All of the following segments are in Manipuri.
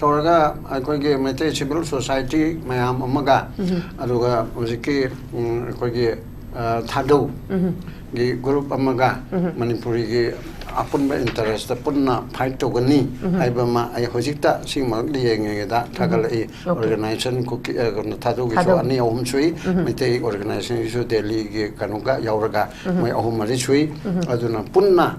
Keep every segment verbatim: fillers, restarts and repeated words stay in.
ꯇꯧꯔꯒ ꯑꯩꯈꯣꯏꯒꯤ ꯃꯩꯇꯩ civil society ꯃꯌꯥꯝ ꯑꯃꯒ, ꯑꯗꯨꯒ ꯍꯧꯖꯤꯛꯀꯤ, ꯎꯝ, ꯑꯩꯈꯣꯏꯒꯤ, ꯑ, ꯊꯥꯗꯧꯒꯤ group ꯑꯃꯒ ꯃꯅꯤꯄꯨꯔꯤꯒꯤ ꯑꯄꯨꯟꯕ interest ꯄꯨꯟꯅ fight ꯇꯧꯒꯅꯤ ꯍꯥꯏꯕ ꯑꯃ ꯑꯩ ꯍꯧꯖꯤꯛꯇ ꯁꯤꯃꯛ ꯌꯦꯡꯉꯤꯉꯩꯗ ꯊꯥꯒꯠꯂꯛꯏ꯫ Okay. Organization ꯀꯨꯀꯤ, ꯑ, ꯀꯩꯅꯣ, ꯊꯥꯗꯧꯒꯤꯁꯨ ꯊꯥꯗꯧ꯫ ꯑꯅꯤ ꯑꯍꯨꯝ ꯁꯨꯏ, ꯃꯩꯇꯩ organizationꯒꯤꯁꯨ ꯗꯦꯜꯂꯤꯒꯤ ꯀꯩꯅꯣꯒ ꯌꯥꯎꯔꯒ ꯃꯣꯏ ꯑꯍꯨꯝ ꯃꯔꯤ ꯁꯨꯏ꯫ ꯑꯗꯨꯅ ꯄꯨꯟꯅ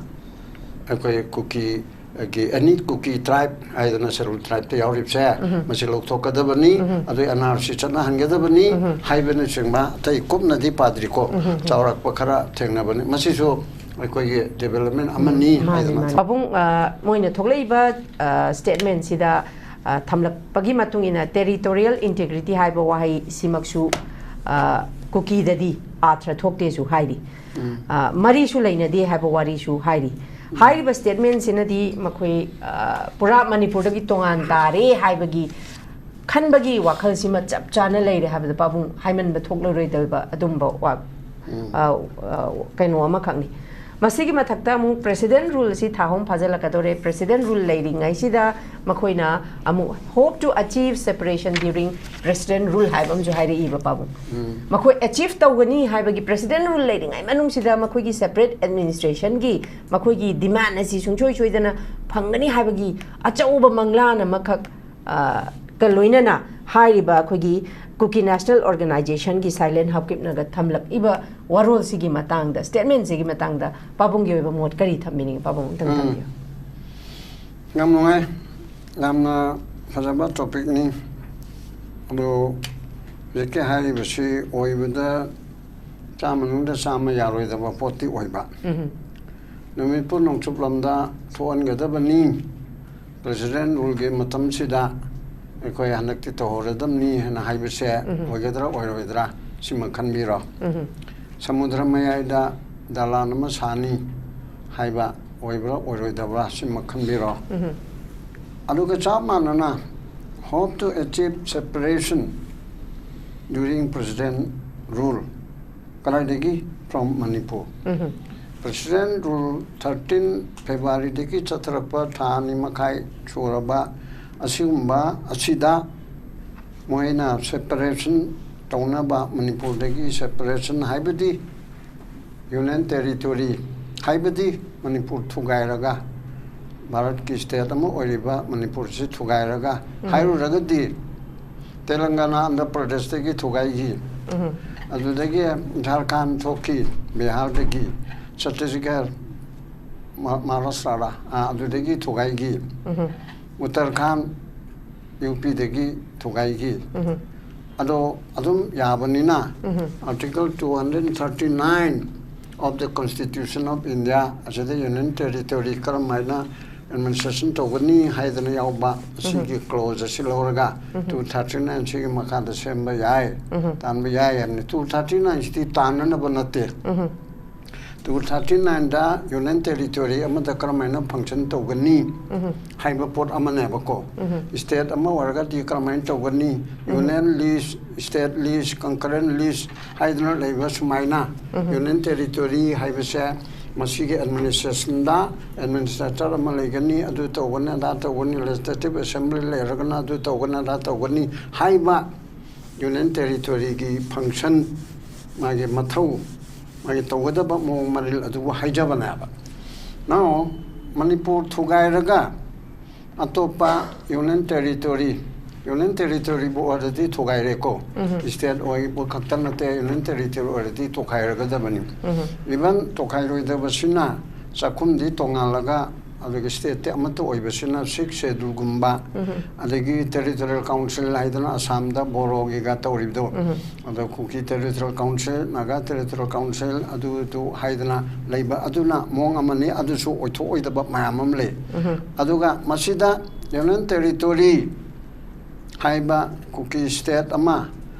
ꯑꯩꯈꯣꯏ ꯀꯨꯀꯤ ꯒꯤ any ꯀꯨꯀꯤ tribe ꯍꯥꯏꯗꯅ scheduled tribeꯇ ꯌꯥꯎꯔꯤꯕꯁꯦ, ꯃꯁꯤ ꯂꯧꯊꯣꯛꯀꯗꯕꯅꯤ, ꯑꯗꯨ NRC ꯆꯠꯅꯍꯟꯒꯗꯕꯅꯤ ꯍꯥꯏꯕꯅꯆꯤꯡꯕ, ꯑꯇꯩ ꯀꯨꯞꯅꯗꯤ ꯄꯥꯗ꯭ꯔꯤꯀꯣ, ꯆꯥꯎꯔꯥꯛꯄ ꯈꯔ ꯊꯦꯡꯅꯕꯅꯤ꯫ ꯃꯁꯤꯁꯨ ꯑꯩꯈꯣꯏꯒꯤ development ꯑꯃꯅꯤ ꯃꯥꯅꯤ, ꯍꯥꯏꯗꯅ ꯃꯥꯅꯤ꯫ ꯄꯥꯕꯨꯡ, ꯑ, ꯃꯣꯏꯅ ꯊꯣꯛꯂꯛꯏꯕ, ꯑ, statementꯁꯤꯗ, ꯑ, ꯊꯝꯂꯛꯄꯒꯤ ꯃꯇꯨꯡ ꯏꯟꯅ territorial integrity ꯍꯥꯏꯕ ꯋꯥꯍꯩ ꯁꯤꯃꯛꯁꯨ, ꯑ, ꯀꯨꯀꯤꯗꯗꯤ ꯑꯥꯔꯊ ꯊꯣꯛꯇꯦꯁꯨ ꯍꯥꯏꯔꯤ꯫ ꯑ, ꯃꯔꯤꯁꯨ ꯂꯩꯅꯗꯦ ꯍꯥꯏꯕ ꯋꯥꯔꯤꯁꯨ ꯍꯥꯏꯔꯤ꯫ ꯍꯥꯏꯔꯤꯕ statementꯁꯤꯅꯗꯤ ꯃꯈꯣꯏ, ꯑ, ꯄꯨꯔꯥ ꯃꯅꯤꯄꯨꯔꯗꯒꯤ ꯇꯣꯉꯥꯟ ꯇꯥꯔꯦ ꯍꯥꯏꯕꯒꯤ ꯈꯟꯕꯒꯤ ꯋꯥꯈꯜꯁꯤꯃ ꯆꯞ ꯆꯥꯅ ꯂꯩꯔꯦ ꯍꯥꯏꯕꯗ ꯄꯥꯕꯨꯡ ꯍꯥꯏꯃꯟꯕ ꯊꯣꯛꯂꯔꯣꯏꯗꯕ ꯑꯗꯨꯝꯕ ꯋꯥ-, ꯑ, ꯑ, ꯀꯩꯅꯣ ꯑꯃꯈꯛꯅꯤ꯫ ꯃꯁꯤꯒꯤ ꯃꯊꯛꯇ ꯑꯃꯨꯛ president ruleꯁꯤ ꯊꯥ ꯑꯍꯨꯝ ꯐꯥꯖꯤꯜꯂꯛꯀꯗꯧꯔꯦ꯫ President rule ꯂꯩꯔꯤꯉꯩꯁꯤꯗ ꯃꯈꯣꯏꯅ ꯑꯃꯨꯛ hope to achieve separation during president rule ꯍꯥꯏꯕ ꯑꯃꯁꯨ ꯍꯥꯏꯔꯛꯏꯕ ꯄꯥꯕꯨꯡ꯫ ꯃꯈꯣꯏ achieve ꯇꯧꯒꯅꯤ ꯍꯥꯏꯕꯒꯤ president rule ꯂꯩꯔꯤꯉꯩ ꯃꯅꯨꯡꯁꯤꯗ ꯃꯈꯣꯏꯒꯤ separate administrationꯒꯤ ꯃꯈꯣꯏꯒꯤ demand ꯑꯁꯤ ꯁꯨꯡꯁꯣꯏ ꯁꯣꯏꯗꯅ ꯐꯪꯒꯅꯤ ꯍꯥꯏꯕꯒꯤ ꯑꯆꯧꯕ ꯃꯪꯂꯥꯟ ꯑꯃꯈꯛ, ꯑ, ꯀ ꯂꯣꯏꯅꯅ ꯍꯥꯏꯔꯤꯕ ꯑꯩꯈꯣꯏꯒꯤ Kuki National Organizationꯒꯤ ꯁꯥꯏꯂꯦꯟ ꯍꯥꯎꯀꯤꯞꯅꯒ ꯊꯝꯂꯛꯏꯕ ꯋꯥꯔꯣꯜꯁꯤꯒꯤ ꯃꯇꯥꯡꯗ, statementꯁꯤꯒꯤ ꯃꯇꯥꯡꯗ ꯄꯥꯕꯨꯡꯒꯤ ꯑꯣꯏꯕ ꯃꯣꯠ ꯀꯔꯤ ꯊꯝꯕꯤꯅꯤꯡꯉꯤ? ꯄꯥꯕꯨꯡ ꯑꯝꯇꯪ ꯎꯝ꯫ ꯊꯝꯕꯤꯌꯨ꯫ ꯌꯥꯝ ꯅꯨꯡꯉꯥꯏ, ꯌꯥꯝꯅ ꯐꯖꯕ topicꯅꯤ꯫ ꯑꯗꯣ ꯍꯧꯖꯤꯛꯀꯤ ꯍꯥꯏꯔꯤꯕꯁꯤ ꯑꯣꯏꯕꯗ ꯆꯥꯝꯃ ꯃꯅꯨꯡꯗ ꯆꯥꯝꯃ ꯌꯥꯔꯣꯏꯗꯕ ꯄꯣꯠꯇꯤ ꯑꯣꯏꯕ꯫ ꯎꯝ꯫ ꯅꯨꯃꯤꯠꯄꯨ ꯅꯣꯡꯆꯨꯞꯂꯣꯝꯗ ꯊꯣꯛꯍꯟꯒꯗꯕꯅꯤ꯫ President ruleꯒꯤ ꯃꯇꯝꯁꯤꯗ ꯑꯩꯈꯣꯏ ꯍꯟꯗꯛꯇꯤ ꯇꯧꯍꯧꯔꯗꯕꯅꯤ ꯍꯥꯏꯅ ꯍꯥꯏꯕꯁꯦ ꯎꯝ꯫ ꯑꯣꯏꯒꯗ꯭ꯔꯥ ꯑꯣꯏꯔꯣꯏꯗ꯭ꯔꯥ ꯁꯤꯃ ꯈꯟꯕꯤꯔꯣ꯫ ꯎꯝ꯫ ꯁꯃꯨꯗ꯭ꯔ ꯃꯌꯥꯏꯗ ꯗꯂꯥꯟ ꯑꯃ ꯁꯥꯅꯤ ꯍꯥꯏꯕ ꯑꯣꯏꯕ꯭ꯔꯥ ꯑꯣꯏꯔꯣꯏꯗꯕ꯭ꯔꯥ ꯁꯤꯃ ꯈꯟꯕꯤꯔꯣ꯫ ꯎꯝ꯫ ꯑꯗꯨꯒ ꯆꯞ ꯃꯥꯟꯅꯅ hope to achieve separation during president rule꯫ ꯀꯗꯥꯏꯗꯒꯤ? From Manipur꯫ Um. President rule thirteen Februaryꯗꯒꯤ ꯆꯠꯊꯔꯛꯄ ꯊꯥ ꯑꯅꯤ ꯃꯈꯥꯏ ꯁꯨꯔꯕ ꯑꯁꯤꯒꯨꯝꯕ ꯑꯁꯤꯗ ꯃꯣꯏꯅ separation ꯇꯧꯅꯕ, ꯃꯅꯤꯄꯨꯔꯗꯒꯤ separation ꯍꯥꯏꯕꯗꯤ Union Territory ꯍꯥꯏꯕꯗꯤ ꯃꯅꯤꯄꯨꯔ ꯊꯨꯒꯥꯏꯔꯒ, ꯚꯥꯔꯠꯀꯤ state ꯑꯃ ꯑꯣꯏꯔꯤꯕ ꯃꯅꯤꯄꯨꯔꯁꯤ ꯊꯨꯒꯥꯏꯔꯒ, ꯍꯥꯏꯔꯨꯔꯒꯗꯤ ꯇꯦꯂꯪꯒꯥꯅꯥ, ꯑꯟꯙ꯭ꯔ ꯄ꯭ꯔꯗꯦꯁꯇꯒꯤ ꯊꯨꯒꯥꯏꯈꯤ, ꯑꯗꯨꯗꯒꯤ ꯖꯥꯔꯈꯟ ꯊꯣꯛꯈꯤ, ꯕꯤꯍꯥꯔꯗꯒꯤ, ꯆꯇꯤꯁꯒꯔ, ꯃ-, ꯃꯍꯥꯔꯥꯁꯇ꯭ꯔꯗ, ꯑꯥ, ꯑꯗꯨꯗꯒꯤ ꯊꯨꯒꯥꯏꯈꯤ, ꯎꯠꯇꯔꯈꯟ, ꯌꯨ ꯄꯤꯗꯒꯤ ꯊꯨꯒꯥꯏꯈꯤ꯫ ꯑꯗꯣ ꯑꯗꯨꯝ ꯌꯥꯕꯅꯤꯅ, Article two hundred thirty nine of the Constitution of India ꯑꯁꯤꯗ Union Territory ꯀꯔꯝ ꯍꯥꯏꯅ administration ꯇꯧꯒꯅꯤ ꯍꯥꯏꯗꯅ ꯌꯥꯎꯕ ꯑꯁꯤꯒꯤ clause ꯑꯁꯤ ꯂꯧꯔꯒ two thirty nine ꯁꯤꯒꯤ ꯃꯈꯥꯗ ꯁꯦꯝꯕ ꯌꯥꯏ, ꯇꯥꯟꯕ ꯌꯥꯏ ꯍꯥꯏꯕꯅꯤ꯫ Two thirty nine ꯁꯤꯗꯤ ꯇꯥꯟꯅꯅꯕ ꯅꯠꯇꯦ꯫ Two thirty nine ꯗ Union Territory ꯑꯃꯗ ꯀꯔꯝ ꯍꯥꯏꯅ function ꯇꯧꯒꯅꯤ ꯍꯥꯏꯕ ꯄꯣꯠ ꯑꯃꯅꯦꯕꯀꯣ꯫ State ꯑꯃ ꯑꯣꯏꯔꯒꯗꯤ ꯀꯔꯝ ꯍꯥꯏꯅ ꯇꯧꯒꯅꯤ? Union list, state list, concurrent list ꯍꯥꯏꯗꯅ ꯂꯩꯕ ꯁꯨꯃꯥꯏꯅ Union Territory ꯍꯥꯏꯕꯁꯦ ꯃꯁꯤꯒꯤ administration ꯗ administrator ꯑꯃ ꯂꯩꯒꯅꯤ, ꯑꯗꯨ ꯇꯧꯒꯅꯤ, ꯑꯗꯥ ꯇꯧꯒꯅꯤ, Legislative Assembly ꯂꯩꯔꯒꯅ ꯑꯗꯨ ꯇꯧꯒꯅꯤ, ꯑꯗꯥ ꯇꯧꯒꯅꯤ ꯍꯥꯏꯕ Union Territory ꯒꯤ function, ꯃꯥꯒꯤ ꯃꯊꯧ, ꯃꯥꯒꯤ ꯇꯧꯒꯗꯕ ꯃꯑꯣꯡ ꯃꯔꯤꯜ ꯑꯗꯨꯕꯨ ꯍꯥꯏꯖꯕꯅꯦꯕ꯫ Now, ꯃꯅꯤꯄꯨꯔ ꯊꯨꯒꯥꯏꯔꯒ ꯑꯇꯣꯞꯄ Union Territory, Union Territory ꯕꯨ already ꯊꯨꯒꯥꯏꯔꯦꯀꯣ꯫ State ꯑꯣꯏꯕ ꯈꯛꯇ ꯅꯠꯇꯦ, Union Territory already ꯇꯣꯈꯥꯏꯔꯒꯗꯕꯅꯤ꯫ Even ꯇꯣꯈꯥꯏꯔꯣꯏꯗꯕꯁꯤꯅ ꯆꯥꯛꯈꯨꯝꯗꯤ ꯇꯣꯉꯥꯜꯂꯒ, ꯑꯗꯒꯤ state ꯇꯤ ꯑꯃꯠꯇ ꯑꯣꯏꯕꯁꯤꯅ Sixth Schedule ꯒꯨꯝꯕ, ꯑꯗꯒꯤ Territorial Council ꯍꯥꯏꯗꯅ ꯑꯁꯥꯝꯗ ꯕꯣꯔꯣꯒꯤꯒ ꯇꯧꯔꯤꯕꯗꯣ, ꯑꯗ ꯀꯨꯀꯤ Territorial Council, Naga Territorial Council, ꯑꯗꯨꯗꯨ ꯍꯥꯏꯗꯅ ꯂꯩꯕ ꯑꯗꯨꯅ ꯃꯑꯣꯡ ꯑꯃꯅꯤ꯫ ꯑꯗꯨꯁꯨ ꯑꯣꯏꯊꯣꯛꯑꯣꯏꯗꯕ ꯃꯌꯥꯝ ꯑꯃ ꯂꯩ꯫ ꯑꯗꯨꯒ ꯃꯁꯤꯗ Union Territory ꯍꯥꯏꯕ ꯀꯨꯀꯤ state ꯑꯃ,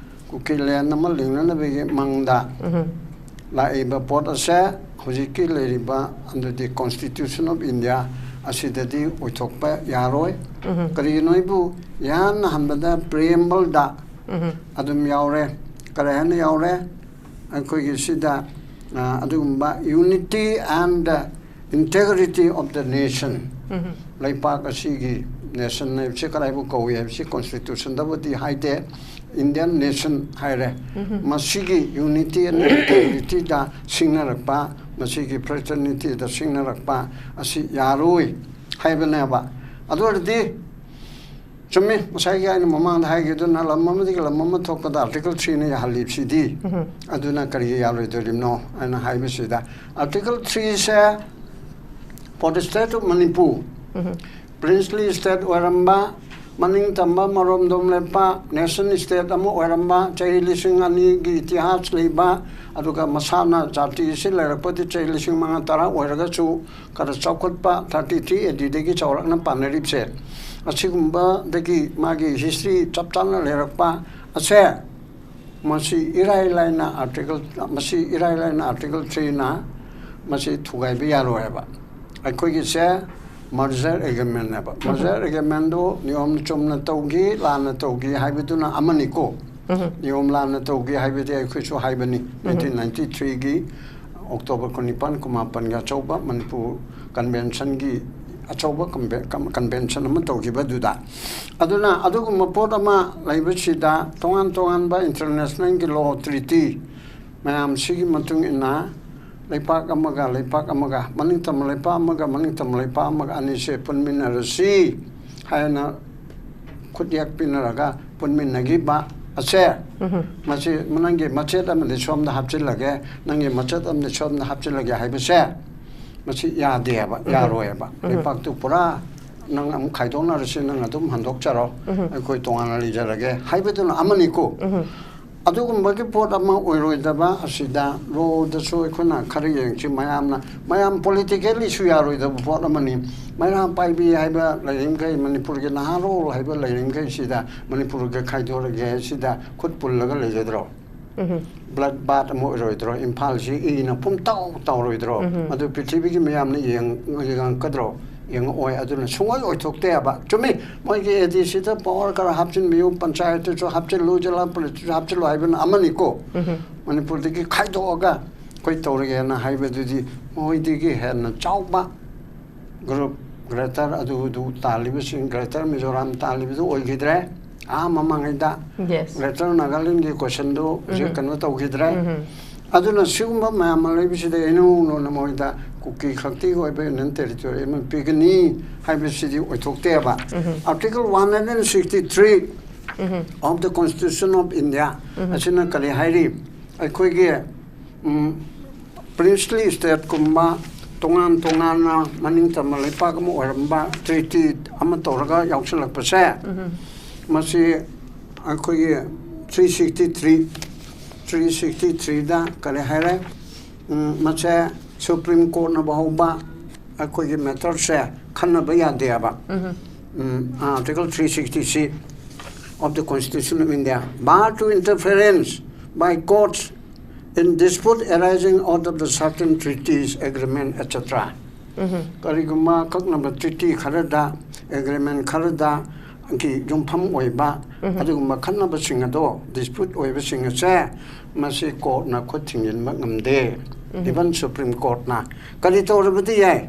ꯀꯨꯀꯤ land ꯑꯃ ꯂꯤꯡꯅꯅꯕꯒꯤ ꯃꯪꯗ ꯂꯥꯛꯏꯕ ꯄꯣꯠ ꯑꯁꯦ ꯍꯧꯖꯤꯛꯀꯤ ꯂꯩꯔꯤꯕ, ꯑꯗꯨꯗꯤ Constitution of India ꯑꯁꯤꯗꯗꯤ ꯑꯣꯏꯊꯣꯛꯄ ꯌꯥꯔꯣꯏ꯫ ꯀꯔꯤꯒꯤꯅꯣ ꯍꯥꯏꯕꯨ, ꯏꯍꯥꯟ ꯍꯥꯟꯕꯗ preamble ꯗ ꯑꯗꯨꯝ ꯌꯥꯎꯔꯦ꯫ ꯀꯔꯤ ꯍꯥꯏꯅ ꯌꯥꯎꯔꯦ? ꯑꯩꯈꯣꯏꯒꯤ ꯁꯤꯗ, ꯑ, ꯑꯗꯨꯒꯨꯝꯕ unity and integrity of the nation, ꯂꯩꯄꯥꯛ ꯑꯁꯤꯒꯤ ꯅꯦꯁꯟ ꯍꯥꯏꯕꯁꯤ ꯀꯗꯥꯏꯕꯨ ꯀꯧꯏ ꯍꯥꯏꯕꯁꯤ ꯀꯣꯟꯁꯇꯤꯇ꯭ꯌꯨꯁꯟꯗꯕꯨꯗꯤ ꯍꯥꯏꯗꯦ꯫ ꯏꯟꯗꯤꯌꯟ ꯅꯦꯁꯟ ꯍꯥꯏꯔꯦ꯫ ꯃꯁꯤꯒꯤ ꯌꯨꯅꯤꯇꯤ ꯑꯦꯟ ꯏꯟꯇꯦꯒ꯭ꯔꯤꯇꯤꯗ ꯁꯤꯡꯅꯔꯛꯄ, ꯃꯁꯤꯒꯤ ꯐ꯭ꯔꯦꯇꯔꯅꯤꯇꯤꯗ ꯁꯤꯡꯅꯔꯛꯄ ꯑꯁꯤ ꯌꯥꯔꯣꯏ ꯍꯥꯏꯕꯅꯦꯕ꯫ ꯑꯗꯨ ꯑꯣꯏꯔꯗꯤ ꯆꯨꯝꯃꯤ, ꯉꯁꯥꯏꯒꯤ ꯑꯩꯅ ꯃꯃꯥꯡꯗ ꯍꯥꯏꯈꯤꯗꯨꯅ ꯂꯝ ꯑꯃꯗꯒꯤ ꯂꯝ ꯑꯃ ꯊꯣꯛꯄꯗ ꯑꯥꯔꯇꯤꯀꯜ ꯊ꯭ꯔꯤꯅ ꯌꯥꯍꯜꯂꯤꯕꯁꯤꯗꯤ꯫ ꯑꯗꯨꯅ ꯀꯔꯤꯒꯤ ꯌꯥꯔꯣꯏꯗꯣꯔꯤꯕꯅꯣ ꯍꯥꯏꯅ ꯍꯥꯏꯕꯁꯤꯗ, article ꯊ꯭ꯔꯤꯁꯦ for the state of Manipur, princely state ꯑꯣꯏꯔꯝꯕ, ꯃꯅꯤꯡ ꯇꯝꯕ ꯃꯔꯣꯝꯗꯣꯝ ꯂꯦꯞꯄ ꯅꯦꯁꯟ ꯁ꯭ꯇꯦꯠ ꯑꯃ ꯑꯣꯏꯔꯝꯕ, ꯆꯍꯤ ꯂꯤꯁꯤꯡ ꯑꯅꯤꯒꯤ ꯏꯇꯤꯍꯥꯁ ꯂꯩꯕ, ꯑꯗꯨꯒ ꯃꯁꯥꯅ ꯖꯥꯇꯤ ꯑꯁꯤ ꯂꯩꯔꯛꯄꯗꯤ ꯆꯍꯤ ꯂꯤꯁꯤꯡ ꯃꯉꯥ ꯇꯔꯥ ꯑꯣꯏꯔꯒꯁꯨ ꯈꯔ ꯆꯥꯎꯈꯠꯄ, ꯊꯥꯔꯇꯤ ꯊ꯭ꯔꯤ ꯑꯦ ꯗꯤꯗꯒꯤ ꯆꯥꯎꯔꯛꯅ ꯄꯥꯟꯅꯔꯤꯕꯁꯦ, ꯑꯁꯤꯒꯨꯝꯕꯗꯒꯤ ꯃꯥꯒꯤ ꯍꯤꯁꯇ꯭ꯔꯤ ꯆꯞ ꯆꯥꯅ ꯂꯩꯔꯛꯄ ꯑꯁꯦ ꯃꯁꯤ ꯏꯔꯥꯏ ꯂꯥꯏꯅ ꯑꯥꯔꯇꯤꯀꯜ, ꯃꯁꯤ ꯏꯔꯥꯏ ꯂꯥꯏꯅ ꯑꯥꯔꯇꯤꯀꯜ ꯊ꯭ꯔꯤꯅ ꯃꯁꯤ ꯊꯨꯒꯥꯏꯕ ꯌꯥꯔꯣꯏ ꯍꯥꯏꯕ꯫ ꯑꯩꯈꯣꯏꯒꯤꯁꯦ ꯃꯔꯖꯔ ꯑꯦꯒ꯭ꯔꯤꯃꯦꯟꯅꯦꯕ꯫ ꯃꯔꯖꯔ ꯑꯦꯒ꯭ꯔꯤꯃꯦꯟꯗꯨ ꯅꯤꯌꯣꯝ ꯆꯨꯝꯅ ꯇꯧꯈꯤ, ꯂꯥꯟꯅ ꯇꯧꯈꯤ ꯍꯥꯏꯕꯗꯨꯅ ꯑꯃꯅꯤꯀꯣ꯫ ꯅꯤꯌꯣꯝ ꯂꯥꯟꯅ ꯇꯧꯈꯤ ꯍꯥꯏꯕꯗꯤ ꯑꯩꯈꯣꯏꯁꯨ ꯍꯥꯏꯕꯅꯤ꯫ ꯅꯥꯏꯟꯇꯤꯟ ꯅꯥꯏꯟꯇꯤ ꯊ꯭ꯔꯤꯒꯤ ꯑꯣꯛꯇꯣꯕꯔ ꯀꯨꯟꯅꯤꯄꯥꯟ, ꯀꯨꯟꯃꯥꯄꯟꯒꯤ ꯑꯆꯧꯕ ꯃꯅꯤꯄꯨꯔ ꯀꯟꯚꯦꯟꯁꯟꯒꯤ ꯑꯆꯧꯕ ꯀꯟꯚꯦ-, ꯀꯟ-, ꯀꯟꯚꯦꯟꯁꯟ ꯑꯃ ꯇꯧꯈꯤꯕꯗꯨꯗ꯫ ꯑꯗꯨꯅ ꯑꯗꯨꯒꯨꯝꯕ ꯄꯣꯠ ꯑꯃ ꯂꯩꯕꯁꯤꯗ ꯇꯣꯉꯥꯟ ꯇꯣꯉꯥꯟꯕ ꯏꯟꯇꯔꯅꯦꯁꯅꯦꯜꯒꯤ ꯂꯣ ꯇ꯭ꯔꯤꯇꯤ ꯃꯌꯥꯝꯁꯤꯒꯤ ꯃꯇꯨꯡ ꯏꯟꯅ ꯂꯩꯄꯥꯛ ꯑꯃꯒ ꯂꯩꯄꯥꯛ ꯑꯃꯒ, ꯃꯅꯤꯡꯇꯝꯕ ꯂꯩꯄꯥꯛ ꯑꯃꯒ ꯃꯅꯤꯡꯇꯝꯕ ꯂꯩꯄꯥꯛ ꯑꯃꯒ ꯑꯅꯤꯁꯦ ꯄꯨꯟꯃꯤꯟꯅꯔꯁꯤ ꯍꯥꯏꯅ ꯈꯨꯠꯌꯦꯛ ꯄꯤꯅꯔꯒ ꯄꯨꯟꯃꯤꯟꯅꯈꯤꯕ ꯑꯁꯦ, ꯃꯁꯤ ꯅꯪꯒꯤ ꯃꯆꯦꯠ ꯑꯃꯗꯤ ꯁꯣꯝꯗ ꯍꯥꯞꯆꯤꯜꯂꯒꯦ, ꯅꯪꯒꯤ ꯃꯆꯦꯠ ꯑꯃꯗꯤ ꯁꯣꯝꯗ ꯍꯥꯞꯆꯤꯜꯂꯒꯦ ꯍꯥꯏꯕꯁꯦ, ꯃꯁꯤ ꯌꯥꯗꯦꯕ, ꯌꯥꯔꯣꯏꯕ꯫ ꯂꯩꯄꯥꯛꯇꯨ ꯄꯨꯔꯥ ꯅꯪ ꯑꯃꯨꯛ ꯈꯥꯏꯗꯣꯛꯅꯔꯁꯤ, ꯅꯪ ꯑꯗꯨꯝ ꯍꯟꯗꯣꯛꯆꯔꯣ, ꯑꯩꯈꯣꯏ ꯇꯣꯉꯥꯟꯅ ꯂꯩꯖꯔꯒꯦ ꯍꯥꯏꯕꯗꯨꯅ ꯑꯃꯅꯤꯀꯣ꯫ ꯑꯗꯨꯒꯨꯝꯕꯒꯤ ꯄꯣꯠ ꯑꯃ ꯑꯣꯏꯔꯣꯏꯗꯕ ꯑꯁꯤꯗ ꯂꯣꯗꯁꯨ ꯑꯩꯈꯣꯏꯅ ꯈꯔ ꯌꯦꯡꯁꯤ꯫ ꯃꯌꯥꯝꯅ, ꯃꯌꯥꯝ ꯄꯣꯂꯤꯇꯤꯀꯦꯜꯂꯤꯁꯨ ꯌꯥꯔꯣꯏꯗꯕ ꯄꯣꯠ ꯑꯃꯅꯤ꯫ ꯃꯩꯔꯥ ꯄꯥꯏꯕꯤ ꯍꯥꯏꯕ ꯂꯩꯔꯤꯃꯈꯩ, ꯃꯅꯤꯄꯨꯔꯒꯤ ꯅꯍꯥꯔꯣꯜ ꯍꯥꯏꯕ ꯂꯩꯔꯤꯃꯈꯩꯁꯤꯗ ꯃꯅꯤꯄꯨꯔꯒ ꯈꯥꯏꯗꯣꯔꯒꯦ ꯍꯥꯏꯁꯤꯗ ꯈꯨꯠ ꯄꯨꯜꯂꯒ ꯂꯩꯒꯗ꯭ꯔꯣ? ꯕ꯭ꯂꯠ ꯕꯥꯠ ꯑꯃ ꯑꯣꯏꯔꯣꯏꯗ꯭ꯔꯣ? ꯏꯝꯐꯥꯜꯁꯤ ꯏꯅ ꯄꯨꯝꯇꯥꯎ ꯇꯥꯎꯔꯣꯏꯗ꯭ꯔꯣ? ꯃꯗꯨ ꯄ꯭ꯔꯤꯊꯤꯕꯤꯒꯤ ꯃꯤꯌꯥꯝꯅ ꯌꯦꯡ-, ꯌꯦꯡꯉꯛꯀꯗ꯭ꯔꯣ? ꯌꯦꯡꯉꯛꯑꯣꯏ꯫ ꯑꯗꯨꯅ ꯁꯨꯡꯑꯣꯏ ꯑꯣꯏꯊꯣꯛꯇꯦ ꯍꯥꯏꯕ꯫ ꯆꯨꯝꯃꯤ, ꯃꯣꯏꯒꯤ ꯑꯦ ꯗꯤ ꯁꯤꯗ ꯄꯋꯥꯔ ꯈꯔ ꯍꯥꯞꯆꯤꯟꯕꯤꯌꯨ, ꯄꯟꯆꯥꯌꯠꯇꯁꯨ ꯍꯥꯞꯆꯤꯜꯂꯨ, ꯖꯤꯂꯥ ꯄꯔꯤꯁꯠꯇꯁꯨ ꯍꯥꯞꯆꯤꯜꯂꯨ ꯍꯥꯏꯕꯅ ꯑꯃꯅꯤꯀꯣ꯫ ꯃꯅꯤꯄꯨꯔꯗꯒꯤ ꯈꯥꯏꯗꯣꯛꯑꯒ ꯑꯩꯈꯣꯏ ꯇꯧꯔꯒꯦꯅ ꯍꯥꯏꯕꯗꯨꯗꯤ ꯃꯣꯏꯗꯒꯤ ꯍꯦꯟꯅ ꯆꯥꯎꯕ ꯒ꯭ꯔꯨꯞ ꯒ꯭ꯔꯦꯇꯔ ꯑꯗꯨꯗꯨ ꯇꯥꯜꯂꯤꯕꯁꯤꯡ, ꯒ꯭ꯔꯦꯇꯔ ꯃꯤꯖꯣꯔꯥꯝ ꯇꯥꯜꯂꯤꯕꯗꯨ ꯑꯣꯏꯈꯤꯗ꯭ꯔꯦ꯫ ꯑꯥ ꯃꯃꯥꯡꯉꯩꯗ Yes. ꯒ꯭ꯔꯦꯇꯔ ꯅꯥꯒꯥꯂꯦꯟꯒꯤ ꯀꯣꯏꯁꯟꯗꯨ ꯍꯧꯖꯤꯛ ꯎꯝ. ꯀꯩꯅꯣ ꯇꯧꯈꯤꯗ꯭ꯔꯦ꯫ ꯎꯝ. ꯑꯗꯨꯅ ꯁꯤꯒꯨꯝꯕ ꯃꯌꯥꯝ ꯑꯃ ꯂꯩꯕꯁꯤꯗ ꯏꯅꯧ ꯅꯧꯅ ꯃꯣꯏꯗ ꯀꯨꯀꯤ ꯈꯛꯇꯤꯒꯤ ꯑꯣꯏꯕ ꯌꯨꯅꯤꯌꯟ ꯇꯦꯔꯤꯇꯣꯔꯤ ꯑꯃ ꯄꯤꯒꯅꯤ ꯍꯥꯏꯕꯁꯤꯗꯤ ꯑꯣꯏꯊꯣꯛꯇꯦꯕ꯫ ꯎꯝ. Article one hundred sixty three um. of the Constitution of India ꯎꯝ. ꯑꯁꯤꯅ ꯀꯔꯤ ꯍꯥꯏꯔꯤ? ꯑꯩꯈꯣꯏꯒꯤ ꯎꯝ, princely stateꯀꯨꯝꯕ ꯇꯣꯉꯥꯟ ꯇꯣꯉꯥꯟꯅ ꯃꯅꯤꯡ ꯇꯝꯕ ꯂꯩꯄꯥꯛ ꯑꯃ ꯑꯣꯏꯔꯝꯕ treaty ꯑꯃ ꯇꯧꯔꯒ ꯌꯥꯎꯁꯜꯂꯛꯄꯁꯦ, ꯎꯝ. ꯃꯁꯤ ꯑꯩꯈꯣꯏꯒꯤ three sixty three, three sixty threeꯗ ꯀꯔꯤ ꯍꯥꯏꯔꯦ? ꯎꯝ, ꯃꯁꯦ Supreme Courtꯅ ꯐꯥꯎꯕ ꯑꯩꯈꯣꯏꯒꯤ matterꯁꯦ ꯈꯟꯅꯕ ꯌꯥꯗꯦ ꯍꯥꯏꯕ꯫ ꯎꯝ. ꯎꯝ, Article three sixty C of the Constitution of India, bar to interference by courts in dispute arising out of the certain treaties, agreement, et cetera. ꯎꯝ. ꯀꯔꯤꯒꯨꯝꯕ ꯑꯀꯛꯅꯕ treaty ꯈꯔꯗ, agreement ꯈꯔꯗ ꯒꯤ ꯌꯨꯝꯐꯝ ꯑꯣꯏꯕ ꯎꯝ. ꯑꯗꯨꯒꯨꯝꯕ ꯈꯠꯅꯕꯁꯤꯡ ꯑꯗꯣ, dispute ꯑꯣꯏꯕꯁꯤꯡ ꯑꯁꯦ, ꯃꯁꯤ courtꯅ ꯈꯨꯠ ꯊꯤꯡꯖꯤꯟꯕ ꯉꯝꯗꯦ꯫ ꯎꯝ. Even Supreme Courtꯅ ꯀꯔꯤ ꯇꯧꯔꯕꯗꯤ ꯌꯥꯏ?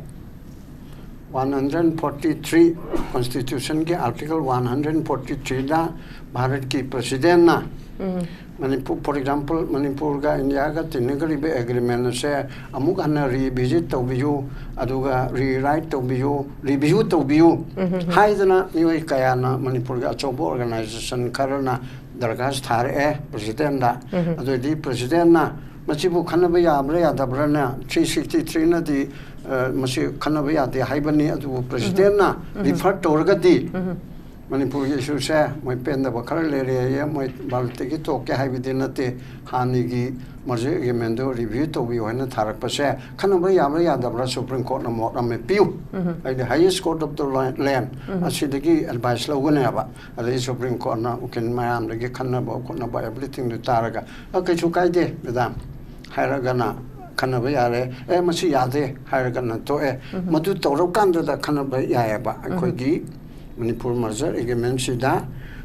One hundred forty three, Constitutionꯒꯤ Article one hundred forty threeꯗ ꯚꯥꯔꯠꯀꯤ Presidentꯅ ꯎꯝ. ꯃꯅꯤꯄꯨꯔ, for example, ꯃꯅꯤꯄꯨꯔꯒ ꯏꯟꯗꯤꯌꯥꯒ ꯇꯤꯟꯅꯈ꯭ꯔꯤꯕ agreement ꯑꯁꯦ ꯑꯃꯨꯛ ꯍꯟꯅ revisit ꯇꯧꯕꯤꯌꯨ, ꯑꯗꯨꯒ rewrite ꯇꯧꯕꯤꯌꯨ, review ꯇꯧꯕꯤꯌꯨ ꯎꯝ. ꯍꯥꯏꯗꯅ ꯃꯤꯑꯣꯏ ꯀꯌꯥꯅ ꯃꯅꯤꯄꯨꯔꯒꯤ ꯑꯆꯧꯕ organization ꯈꯔꯅ ꯗꯔꯈꯥꯁ ꯊꯥꯔꯛꯑꯦ Presidentꯗ꯫ ꯎꯝ. ꯑꯗꯨꯗꯤ Presidentꯅ ꯃꯁꯤꯕꯨ ꯈꯟꯅꯕ ꯌꯥꯕ꯭ꯔꯥ ꯌꯥꯗꯕ꯭ꯔꯥꯅ, three sixty threeꯅꯗꯤ, ꯑ, ꯃꯁꯤ ꯈꯟꯅꯕ ꯌꯥꯗꯦ ꯍꯥꯏꯕꯅꯤ, ꯑꯗꯨꯕꯨ Presidentꯅ ꯎꯝ. refer ꯇꯧꯔꯒꯗꯤ ꯎꯝ. ꯃꯅꯤꯄꯨꯔꯒꯤ issueꯁꯦ ꯃꯣꯏ ꯄꯦꯟꯗꯕ ꯈꯔ ꯂꯩꯔꯦꯌꯦ, ꯃꯣꯏ ꯚꯥꯔꯠꯇꯒꯤ ꯊꯣꯛꯀꯦ ꯍꯥꯏꯕꯗꯤ ꯅꯠꯇꯦ, ꯍꯥꯟꯅꯒꯤ merger agreementꯗꯨ review ꯇꯧꯕꯤꯌꯨ ꯍꯥꯏꯅ ꯊꯥꯔꯛꯄꯁꯦ ꯈꯟꯅꯕ ꯌꯥꯕ꯭ꯔꯥ ꯌꯥꯗꯕ꯭ꯔꯥ Supreme Courtꯅ ꯃꯣꯠ ꯑꯃ ꯄꯤꯌꯨ꯫ ꯎꯝ. ꯍꯥꯏꯗꯤ highest court of the land ꯎꯝ. ꯑꯁꯤꯗꯒꯤ advice ꯂꯧꯒꯅꯦꯕ꯫ ꯑꯗꯩ Supreme Courtꯅ ꯎꯀꯤꯜ ꯃꯌꯥꯝꯗꯒꯤ ꯈꯟꯅꯕ ꯈꯣꯠꯅꯕ everythingꯗꯨ ꯇꯥꯔꯒ, "ꯑ, ꯀꯩꯁꯨ ꯀꯥꯏꯗꯦ madam" ꯍꯥꯏꯔꯒꯅ ꯈꯟꯅꯕ ꯌꯥꯔꯦ, "ꯑꯦ, ꯃꯁꯤ ꯌꯥꯗꯦ" ꯍꯥꯏꯔꯒꯅ ꯇꯣꯛꯑꯦ꯫ ꯎꯝ. ꯃꯗꯨ ꯇꯧꯔꯀꯥꯟꯗꯨꯗ ꯈꯟꯅꯕ ꯌꯥꯏꯑꯕ꯫ ꯑꯩꯈꯣꯏꯒꯤ ꯃꯅꯤꯄꯨꯔ merger agreementꯁꯤꯗ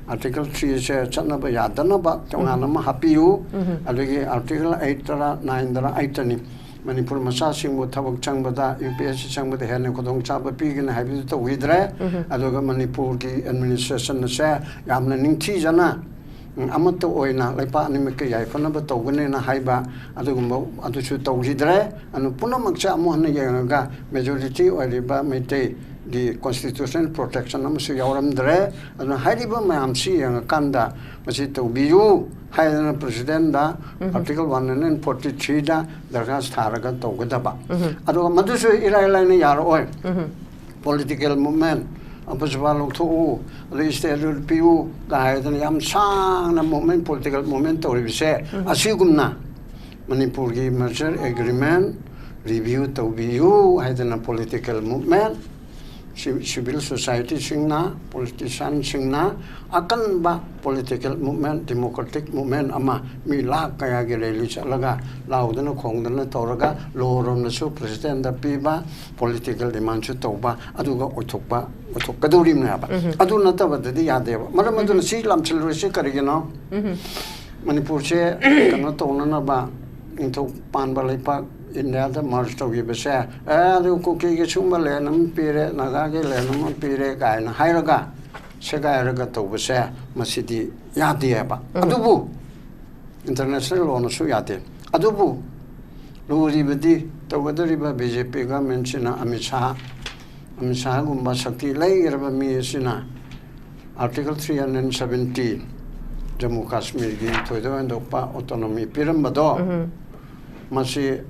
Article threeꯁꯦ ꯆꯠꯅꯕ ꯌꯥꯗꯅꯕ ꯇꯣꯉꯥꯟꯅ ꯑꯃ ꯍꯥꯞꯄꯤꯌꯨ꯫ ꯎꯝ. ꯑꯗꯒꯤ Article eightꯇꯔ nineꯗꯔ eightꯇꯅꯤ, ꯃꯅꯤꯄꯨꯔ ꯃꯆꯥꯁꯤꯡꯕꯨ ꯊꯕꯛ ꯆꯪꯕꯗ, ꯌꯨ ꯄꯤ ꯑꯦꯁ ꯁꯤ ꯆꯪꯕꯗ ꯍꯦꯟꯅ ꯈꯨꯗꯣꯡꯆꯥꯕ ꯄꯤꯒꯅꯤ ꯍꯥꯏꯕꯗꯨ ꯇꯧꯈꯤꯗ꯭ꯔꯦ꯫ ꯑꯗꯨꯒ ꯃꯅꯤꯄꯨꯔꯒꯤ ꯑꯦꯗꯃꯤꯅꯤꯁꯇ꯭ꯔꯦꯁꯟ ꯑꯁꯦ ꯌꯥꯝꯅ ꯅꯤꯡꯊꯤꯖꯅ, ꯎꯝ, ꯑꯃꯠꯇ ꯑꯣꯏꯅ ꯂꯩꯄꯥꯛ ꯑꯅꯤꯃꯛꯀꯤ ꯌꯥꯏꯐꯅꯕ ꯇꯧꯒꯅꯦꯅ ꯍꯥꯏꯕ ꯑꯗꯨꯒꯨꯝꯕ ꯑꯗꯨꯁꯨ ꯇꯧꯈꯤꯗ꯭ꯔꯦ꯫ ꯑꯗꯨ ꯄꯨꯝꯅꯃꯛꯁꯦ ꯑꯃꯨꯛ ꯍꯟꯅ ꯌꯦꯡꯉꯒ majority ꯑꯣꯏꯔꯤꯕ ꯃꯩꯇꯩꯒꯤ constitutional protection ꯑꯃꯁꯨ ꯌꯥꯎꯔꯝꯗ꯭ꯔꯦ꯫ ꯑꯗꯨꯅ ꯍꯥꯏꯔꯤꯕ ꯃꯌꯥꯝꯁꯤ ꯌꯦꯡꯉꯀꯥꯟꯗ ꯃꯁꯤ ꯇꯧꯕꯤꯌꯨ ꯍꯥꯏꯗꯅ presidentꯗ Article one hundred forty threeꯗ ꯗꯔꯈꯥꯁ ꯊꯥꯔꯒ ꯇꯧꯒꯗꯕ꯫ ꯑꯗꯨꯒ ꯃꯗꯨꯁꯨ ꯏꯔꯥꯏ ꯂꯥꯏꯅ ꯌꯥꯔꯛꯑꯣꯏ꯫ Political movement, ꯑꯄꯨꯁꯄꯥ ꯂꯧꯊꯣꯛꯎ, ꯑꯗꯩ statehood ꯄꯤꯌꯨ ꯀꯥꯏꯗꯅ ꯌꯥꯝ ꯁꯥꯡꯅ movement, political movement ꯇꯧꯔꯤꯕꯁꯦ, ꯑꯁꯤꯒꯨꯝꯅ ꯃꯅꯤꯄꯨꯔꯒꯤ merger agreement review ꯇꯧꯕꯤꯌꯨ ꯍꯥꯏꯗꯅ political movement, ci-, civil societyꯁꯤꯡꯅ, politicianꯁꯤꯡꯅ ꯑꯀꯟꯕ political movement, democratic movement ꯑꯃ ꯃꯤ ꯂꯥꯈ ꯀꯌꯥꯒꯤ rally ꯆꯠꯂꯒ ꯂꯥꯎꯗꯅ ꯈꯣꯡꯗꯅ ꯇꯧꯔꯒ ꯂꯣꯔꯣꯝꯅꯁꯨ presidentꯗ ꯄꯤꯕ, political demandꯁꯨ ꯇꯧꯕ, ꯑꯗꯨꯒ ꯑꯣꯏꯊꯣꯛꯄ, ꯑꯣꯏꯊꯣꯛꯀꯗꯧꯔꯤꯕꯅꯦꯕ꯫ ꯑꯗꯨ ꯅꯠꯇꯕꯗꯗꯤ ꯌꯥꯗꯦꯕ꯫ ꯃꯔꯝ ꯑꯗꯨꯅ ꯁꯤ ꯂꯥꯝꯁꯤꯜꯂꯨꯔꯤꯁꯤ ꯀꯔꯤꯒꯤꯅꯣ? ꯃꯅꯤꯄꯨꯔꯁꯦ ꯀꯩꯅꯣ ꯇꯧꯅꯅꯕ ꯅꯤꯡꯊꯧ ꯄꯥꯟꯕ ꯂꯩꯄꯥꯛ ꯏꯟꯗꯤꯌꯥꯗ merge ꯇꯧꯈꯤꯕꯁꯦ, ꯑꯦ, ꯑꯗꯨ ꯀꯨꯀꯤꯒꯤ ꯁꯨꯝꯕ land ꯑꯃ ꯄꯤꯔꯦ, ꯅꯥꯒꯥꯒꯤ land ꯑꯃ ꯄꯤꯔꯦ ꯀꯥꯏꯅ ꯍꯥꯏꯔꯒ ꯁꯦꯒꯥꯏꯔꯒ ꯇꯧꯕꯁꯦ ꯃꯁꯤꯗꯤ ꯌꯥꯗꯦꯕ꯫ ꯑꯗꯨꯕꯨ international lawꯅꯁꯨ ꯌꯥꯗꯦ꯫ ꯑꯗꯨꯕꯨ ꯂꯨꯔꯤꯕꯗꯤ ꯇꯧꯒꯗꯧꯔꯤꯕ ꯕꯤ ꯖꯦ ꯄꯤ governmentꯁꯤꯅ ꯑꯃꯤꯠ ꯁꯥꯍ, ꯑꯃꯤꯠ ꯁꯥꯍꯒꯨꯝꯕ ꯁꯛꯇꯤ ꯂꯩꯈ꯭ꯔꯕ ꯃꯤ ꯑꯁꯤꯅ Article three hundred seventy Jammu ꯀꯥꯁꯃꯤꯔꯒꯤ ꯊꯣꯏꯗꯣꯛ ꯍꯦꯟꯗꯣꯛꯄ autonomy ꯄꯤꯔꯝꯕꯗꯣ, ꯃꯁꯤ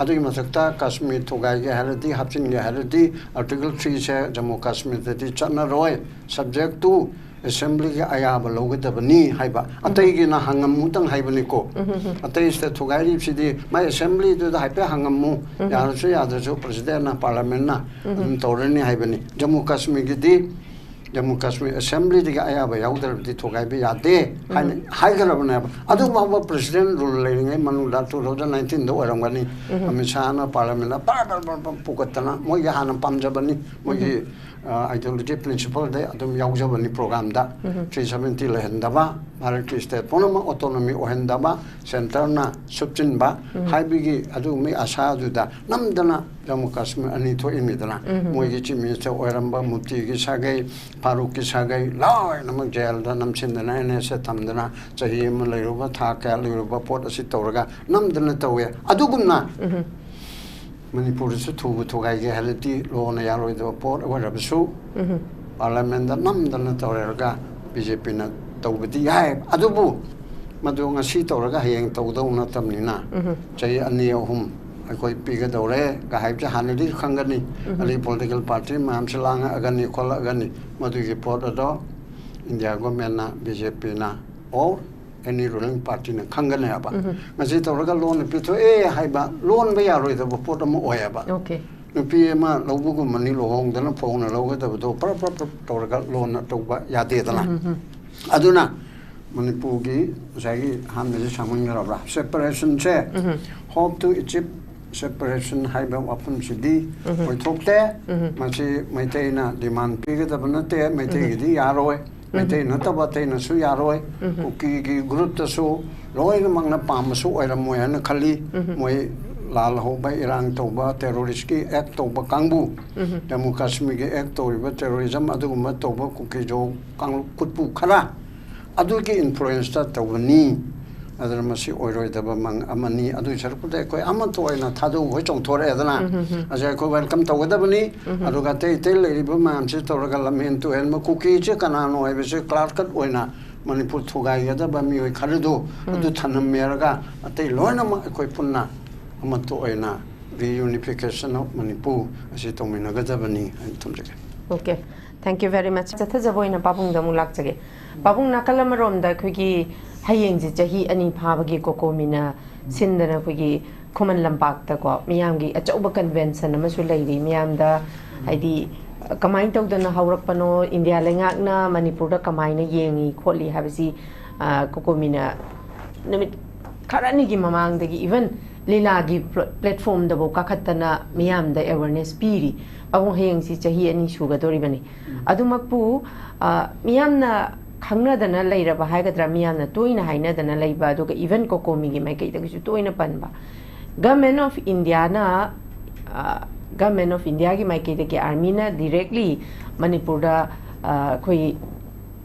ꯑꯗꯨꯒꯤ ꯃꯊꯛꯇ ꯀꯥꯁꯃꯤꯔ ꯊꯨꯒꯥꯏꯒꯦ ꯍꯥꯏꯔꯗꯤ, ꯍꯥꯞꯆꯤꯟꯒꯦ ꯍꯥꯏꯔꯗꯤ, Article threeꯁꯦ ꯖꯝꯃꯨ ꯀꯥꯁꯃꯤꯔꯗꯗꯤ ꯆꯠꯅꯔꯣꯏ, subject to assemblyꯒꯤ ꯑꯌꯥꯕ ꯂꯧꯒꯗꯕꯅꯤ ꯍꯥꯏꯕ꯫ ꯑꯇꯩꯒꯤꯅ ꯍꯪꯉꯝꯃꯨꯇꯪ ꯍꯥꯏꯕꯅꯤꯀꯣ꯫ ꯑꯇꯩ state ꯊꯨꯒꯥꯏꯔꯤꯕꯁꯤꯗꯤ ꯃꯥꯏ assemblyꯗꯨꯗ ꯍꯥꯏꯐꯦꯠ ꯍꯪꯉꯝꯃꯨ, ꯌꯥꯔꯁꯨ ꯌꯥꯗ꯭ꯔꯁꯨ presidentꯅ, parliamentꯅ ꯑꯗꯨꯝ ꯇꯧꯔꯅꯤ ꯍꯥꯏꯕꯅꯤ꯫ ꯖꯝꯃꯨ ꯀꯥꯁꯃꯤꯔꯒꯤꯗꯤ ꯖꯝꯃꯨ ꯀꯥꯁꯃꯤꯔ ꯑꯦꯁꯦꯝꯕ꯭ꯂꯤꯗꯒꯤ ꯑꯌꯥꯕ ꯌꯥꯎꯗ꯭ꯔꯕꯗꯤ ꯊꯨꯒꯥꯏꯕ ꯌꯥꯗꯦ ꯍꯥꯏꯅ ꯍꯥꯏꯈ꯭ꯔꯕꯅꯦꯕ꯫ ꯑꯗꯨ ꯐꯥꯎꯕ ꯄ꯭ꯔꯦꯁꯤꯗꯦꯟ ꯔꯨꯜ ꯂꯩꯔꯤꯉꯩ ꯃꯅꯨꯡꯗ ꯇꯨ ꯊꯥꯎꯖꯟ ꯅꯥꯏꯟꯇꯤꯟꯗ ꯑꯣꯏꯔꯝꯒꯅꯤ, ꯑꯃꯤꯠ ꯁꯥꯍꯅ ꯄꯥꯔꯂꯤꯌꯥꯃꯦꯟꯗ ꯄꯔ ꯄꯔ ꯄꯔ ꯄꯔ ꯄꯨꯒꯠꯇꯅ, ꯃꯣꯏꯒꯤ ꯍꯥꯟꯅ ꯄꯥꯝꯖꯕꯅꯤ, ꯃꯣꯏꯒꯤ ꯑꯥꯏꯗꯤꯌꯣꯂꯣꯖꯤ ꯄ꯭ꯔꯤꯟꯁꯤꯄꯜꯗ ꯑꯗꯨꯝ ꯌꯥꯎꯖꯕꯅꯤ ꯄ꯭ꯔꯣꯒ꯭ꯔꯥꯝꯗ꯫ ꯊ꯭ꯔꯤ ꯁꯕꯦꯟꯇꯤ ꯂꯩꯍꯟꯗꯕ, ꯚꯥꯔꯠꯀꯤ ꯁ꯭ꯇꯦꯠ ꯄꯨꯝꯅꯃꯛ ꯑꯣꯇꯣꯅꯣꯃꯤ ꯑꯣꯏꯍꯟꯗꯕ, ꯁꯦꯟꯇꯔꯅ ꯁꯨꯞꯆꯤꯟꯕ ꯍꯥꯏꯕꯒꯤ ꯑꯗꯨꯒꯨꯝꯕꯒꯤ ꯑꯁꯥꯗꯨꯗ ꯅꯝꯗꯅ ꯖꯝꯃꯨ ꯀꯥꯁꯃꯤꯔ ꯑꯅꯤ ꯊꯣꯛꯏꯃꯤꯗꯅ꯫ ꯃꯣꯏꯒꯤ ꯆꯤꯐ ꯃꯤꯅꯤꯁꯇꯔ ꯑꯣꯏꯔꯝꯕ ꯃꯨꯐꯇꯤꯒꯤ ꯁꯥꯒꯩ, ꯐꯥꯔꯨꯛꯀꯤ ꯁꯥꯒꯩ ꯂꯣꯏꯅꯃꯛ ꯖꯦꯜꯗ ꯅꯝꯁꯤꯟꯗꯅ, ꯑꯦꯟ ꯑꯦꯁ ꯑꯦ ꯊꯝꯗꯅ, ꯆꯍꯤ ꯑꯃ ꯂꯩꯔꯨꯕ, ꯊꯥ ꯀꯌꯥ ꯂꯩꯔꯨꯕ ꯄꯣꯠ ꯑꯁꯤ ꯇꯧꯔꯒ ꯅꯝꯗꯅ ꯇꯧꯋꯦ꯫ ꯑꯗꯨꯒꯨꯝꯅ ꯃꯅꯤꯄꯨꯔꯗꯁꯨ ꯊꯨꯕ ꯊꯨꯒꯥꯏꯒꯦ ꯍꯥꯏꯔꯗꯤ ꯂꯣꯅ ꯌꯥꯔꯣꯏꯗꯕ ꯄꯣꯠ ꯑꯣꯏꯔꯕꯁꯨ ꯄꯥꯔꯂꯤꯌꯥꯃꯦꯟꯗ ꯅꯝꯗꯅ ꯇꯧꯔꯦꯔꯒ ꯕꯤ ꯖꯦ ꯄꯤꯅ ꯇꯧꯕꯗꯤ ꯌꯥꯏ꯫ ꯑꯗꯨꯕꯨ ꯃꯗꯨ ꯉꯁꯤ ꯇꯧꯔꯒ ꯍꯌꯦꯡ ꯇꯧꯗꯧ ꯅꯠꯇꯕꯅꯤꯅ ꯆꯍꯤ ꯑꯅꯤ ꯑꯍꯨꯝ ꯑꯩꯈꯣꯏ ꯄꯤꯒꯗꯧꯔꯦ ꯀ ꯍꯥꯏꯕꯁꯦ ꯍꯥꯟꯅꯗꯤ ꯈꯪꯒꯅꯤ꯫ ꯑꯗꯩ ꯄꯣꯂꯤꯇꯤꯀꯦꯜ ꯄꯥꯔꯇꯤ ꯃꯌꯥꯝꯁꯦ ꯂꯥꯡꯉꯛꯑꯒꯅꯤ ꯈꯣꯠꯂꯛꯑꯒꯅꯤ꯫ ꯃꯗꯨꯒꯤ ꯄꯣꯠ ꯑꯗꯣ ꯏꯟꯗꯤꯌꯥ ꯒꯣꯔꯃꯦꯟꯅ, ꯕꯤ ꯖꯦ ꯄꯤꯅ or any ruling partyꯅ ꯈꯪꯒꯅꯤ ꯍꯥꯏꯕ꯫ ꯉꯁꯤ ꯇꯧꯔꯒ ꯂꯣꯟꯅ ꯄꯤꯊꯣꯛꯑꯦ ꯍꯥꯏꯕ ꯂꯣꯟꯕ ꯌꯥꯔꯣꯏꯗꯕ ꯄꯣꯠ ꯑꯃ ꯑꯣꯏꯌꯦꯕ꯫ ꯑꯣꯀꯦ꯫ ꯅꯨꯄꯤ ꯑꯃ ꯂꯧꯕꯒꯨꯝꯕꯅꯤ, ꯂꯨꯍꯣꯡꯗꯅ ꯐꯧꯅ ꯂꯧꯒꯗꯕꯗꯣ ꯄ꯭ꯔꯞ ꯄ꯭ꯔꯞ ꯄ꯭ꯔꯞ ꯇꯧꯔꯒ ꯂꯣꯟꯅ ꯇꯧꯕ ꯌꯥꯗꯦꯗꯅ꯫ ꯑꯗꯨꯅ ꯃꯅꯤꯄꯨꯔꯒꯤ ꯉꯁꯥꯏꯒꯤ ꯑꯍꯥꯟꯕꯁꯦ ꯁꯥꯡꯃꯟꯈ꯭ꯔꯕ꯭ꯔꯥ, ꯁꯦꯄꯔꯦꯁꯟꯁꯦ, ꯍꯣꯞ ꯇꯨ ꯑꯦꯆꯤꯞ ꯁꯦꯄꯔꯦꯁꯟ ꯍꯥꯏꯕ ꯋꯥꯐꯝꯁꯤꯗꯤ ꯑꯣꯏꯊꯣꯛꯇꯦ꯫ ꯃꯁꯤ ꯃꯩꯇꯩꯅ ꯗꯤꯃꯥꯟ ꯄꯤꯒꯗꯕ ꯅꯠꯇꯦ, ꯃꯩꯇꯩꯒꯤꯗꯤ ꯌꯥꯔꯣꯏ꯫ ꯃꯩꯇꯩ ꯅꯠꯇꯕ ꯑꯇꯩꯅꯁꯨ ꯌꯥꯔꯣꯏ꯫ ꯀꯨꯀꯤꯒꯤ ꯒ꯭ꯔꯨꯞꯇꯁꯨ ꯂꯣꯏꯅꯃꯛꯅ ꯄꯥꯝꯕꯁꯨ ꯑꯣꯏꯔꯝꯃꯣꯏ ꯍꯥꯏꯅ ꯈꯜꯂꯤ꯫ ꯃꯣꯏ ꯂꯥꯜ ꯍꯧꯕ, ꯏꯔꯥꯡ ꯇꯧꯕ, ꯇꯦꯔꯣꯔꯤꯁꯀꯤ ꯑꯦꯛ ꯇꯧꯕ ꯀꯥꯡꯕꯨ, ꯖꯝꯃꯨ ꯀꯥꯁꯃꯤꯔꯒꯤ ꯑꯦꯛ ꯇꯧꯔꯤꯕ ꯇꯦꯔꯣꯔꯤꯖꯝ ꯑꯗꯨꯒꯨꯝꯕ ꯇꯧꯕ ꯀꯨꯀꯤꯖꯧ ꯀꯥꯡꯂꯨꯞ ꯀꯨꯠꯄꯨ ꯈꯔ ꯑꯗꯨꯒꯤ ꯏꯟꯐ꯭ꯂꯨꯌꯦꯟꯁꯇ ꯇꯧꯕꯅꯤ꯫ ꯑꯗꯨꯅ ꯃꯁꯤ ꯑꯣꯏꯔꯣꯏꯗꯕ ꯃꯪ ꯑꯃꯅꯤ꯫ ꯑꯗꯨꯒꯤ ꯁꯔꯨꯛꯄꯨꯗꯤ ꯑꯩꯈꯣꯏ ꯑꯃꯠꯇ ꯑꯣꯏꯅ ꯊꯥꯗꯧ ꯍꯣꯏ ꯆꯣꯡꯊꯣꯔꯛꯑꯦꯗꯅ꯫ ꯑꯁꯤ ꯑꯩꯈꯣꯏ ꯋꯦꯜꯀꯝ ꯇꯧꯒꯗꯕꯅꯤ꯫ ꯑꯗꯨꯒ ꯑꯇꯩ ꯑꯇꯩ ꯂꯩꯔꯤꯕ ꯃꯌꯥꯝꯁꯤ ꯇꯧꯔꯒ ꯂꯝꯍꯦꯟ ꯇꯨꯍꯦꯟꯕ ꯀꯨꯀꯤꯁꯦ ꯀꯅꯥꯅꯣ ꯍꯥꯏꯕꯁꯦ ꯀ꯭ꯂꯥꯔ ꯀꯠ ꯑꯣꯏꯅ ꯃꯅꯤꯄꯨꯔ ꯊꯨꯒꯥꯏꯒꯗꯕ ꯃꯤꯑꯣꯏ ꯈꯔꯗꯨ ꯑꯗꯨ ꯊꯅꯝꯃꯦꯔꯒ ꯑꯇꯩ ꯂꯣꯏꯅꯃꯛ ꯑꯩꯈꯣꯏ ꯄꯨꯟꯅ ꯑꯃꯠꯇ ꯑꯣꯏꯅ reunification of ꯃꯅꯤꯄꯨꯔ ꯑꯁꯤ ꯇꯧꯃꯤꯟꯅꯒꯗꯕꯅꯤ ꯍꯥꯏꯅ ꯊꯝꯖꯒꯦ꯫ Okay, thank you very much. ꯆꯠꯊꯖꯕ ꯑꯣꯏꯅ ꯄꯥꯕꯨꯡꯗ ꯑꯃꯨꯛ ꯂꯥꯛꯆꯒꯦ꯫ ꯄꯥꯕꯨꯡ, ꯅꯥꯀꯜ ꯑꯃꯔꯣꯝꯗ ꯑꯩꯈꯣꯏꯒꯤ ꯍꯌꯦꯡꯁꯦ ꯆꯍꯤ ꯑꯅꯤ ꯐꯥꯕꯒꯤ ꯀꯣꯀꯣꯃꯤꯅ ꯁꯤꯟꯗꯅ ꯑꯩꯈꯣꯏꯒꯤ ꯈꯨꯃꯟ ꯂꯝꯄꯥꯛꯇꯀꯣ ꯃꯤꯌꯥꯝꯒꯤ ꯑꯆꯧꯕ ꯀꯟꯚꯦꯟꯁꯟ ꯑꯃꯁꯨ ꯂꯩꯔꯤ꯫ ꯃꯤꯌꯥꯝꯗ ꯍꯥꯏꯗꯤ ꯀꯃꯥꯏꯅ ꯇꯧꯗꯅ ꯍꯧꯔꯛꯄꯅꯣ, ꯏꯟꯗꯤꯌꯥ ꯂꯩꯉꯥꯛꯅ ꯃꯅꯤꯄꯨꯔꯗ ꯀꯃꯥꯏꯅ ꯌꯦꯡꯉꯤ ꯈꯣꯠꯂꯤ ꯍꯥꯏꯕꯁꯤ, ꯑ, ꯀꯣꯀꯣꯃꯤꯅ ꯅꯨꯃꯤꯠ ꯈꯔꯅꯤꯒꯤ ꯃꯃꯥꯡꯗꯒꯤ, even ꯂꯤꯂꯥꯒꯤ ꯄ꯭ꯂ-, platformꯗꯐꯥꯎ ꯀꯥꯈꯠꯇꯅ ꯃꯤꯌꯥꯝꯗ awareness ꯄꯤꯔꯤ꯫ ꯄꯥꯕꯨꯡ, ꯍꯌꯦꯡꯁꯤ ꯆꯍꯤ ꯑꯅꯤ ꯁꯨꯒꯗꯧꯔꯤꯕꯅꯤ꯫ ꯑꯗꯨꯃꯛꯄꯨ, ꯑ, ꯃꯤꯌꯥꯝꯅ ꯈꯪꯅꯗꯅ ꯂꯩꯔꯕ ꯍꯥꯏꯒꯗ꯭ꯔꯥ, ꯃꯤꯌꯥꯝꯅ ꯇꯣꯏꯅ ꯍꯥꯏꯅꯗꯅ ꯂꯩꯕ, ꯑꯗꯨꯒ even ꯀꯣꯀꯣꯃꯤꯒꯤ ꯃꯥꯏꯀꯩꯗꯒꯤꯁꯨ ꯇꯣꯏꯅ ꯄꯟꯕ, Government of Indiaꯅ, ꯑ, Government of Indiaꯒꯤ ꯃꯥꯏꯀꯩꯗꯒꯤ armyꯅ directly ꯃꯅꯤꯄꯨꯔꯗ, ꯑ, ꯑꯩꯈꯣꯏ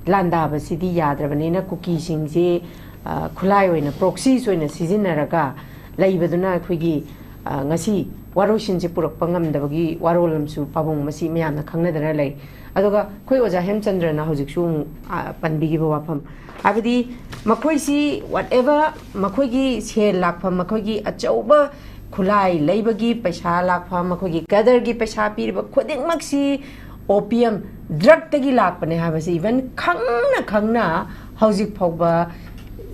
ꯂꯥꯟꯗꯥꯕꯁꯤꯗꯤ ꯌꯥꯗ꯭ꯔꯕꯅꯤꯅ, ꯀꯨꯀꯤꯁꯤꯡꯁꯤ, ꯑ, ꯈꯨꯠꯂꯥꯏ ꯑꯣꯏꯅ, proxies ꯑꯣꯏꯅ ꯁꯤꯖꯤꯟꯅꯔꯒ ꯂꯩꯕꯗꯨꯅ ꯑꯩꯈꯣꯏꯒꯤ, ꯑ, ꯉꯁꯤ ꯋꯥꯔꯣꯏꯁꯤꯟꯁꯦ ꯄꯨꯔꯛꯄ ꯉꯝꯗꯕꯒꯤ ꯋꯥꯔꯣꯜ ꯑꯃꯁꯨ, ꯄꯥꯕꯨꯡ, ꯃꯁꯤ ꯃꯌꯥꯝꯅ ꯈꯪꯅꯗꯅ ꯂꯩ꯫ ꯑꯗꯨꯒ ꯑꯩꯈꯣꯏ ꯑꯣꯖꯥ ꯍꯦꯝꯆꯟꯗ꯭ꯔꯅ ꯍꯧꯖꯤꯛꯁꯨ ꯑꯃꯨꯛ, ꯑ, ꯄꯟꯕꯤꯈꯤꯕ ꯋꯥꯐꯝ, ꯍꯥꯏꯕꯗꯤ ꯃꯈꯣꯏꯁꯤ whatever ꯃꯈꯣꯏꯒꯤ ꯁꯦꯜ ꯂꯥꯛꯐꯝ, ꯃꯈꯣꯏꯒꯤ ꯑꯆꯧꯕ ꯈꯨꯠꯂꯥꯏ ꯂꯩꯕꯒꯤ ꯄꯩꯁꯥ ꯂꯥꯛꯐꯝ, ꯃꯈꯣꯏꯒꯤ ꯀꯗꯔꯒꯤ ꯄꯩꯁꯥ ꯄꯤꯔꯤꯕ ꯈꯨꯗꯤꯡꯃꯛꯁꯤ opium, drugꯇꯒꯤ ꯂꯥꯛꯄꯅꯦ ꯍꯥꯏꯕꯁꯤ even ꯈꯪꯅ ꯈꯪꯅ ꯍꯧꯖꯤꯛ ꯐꯥꯎꯕ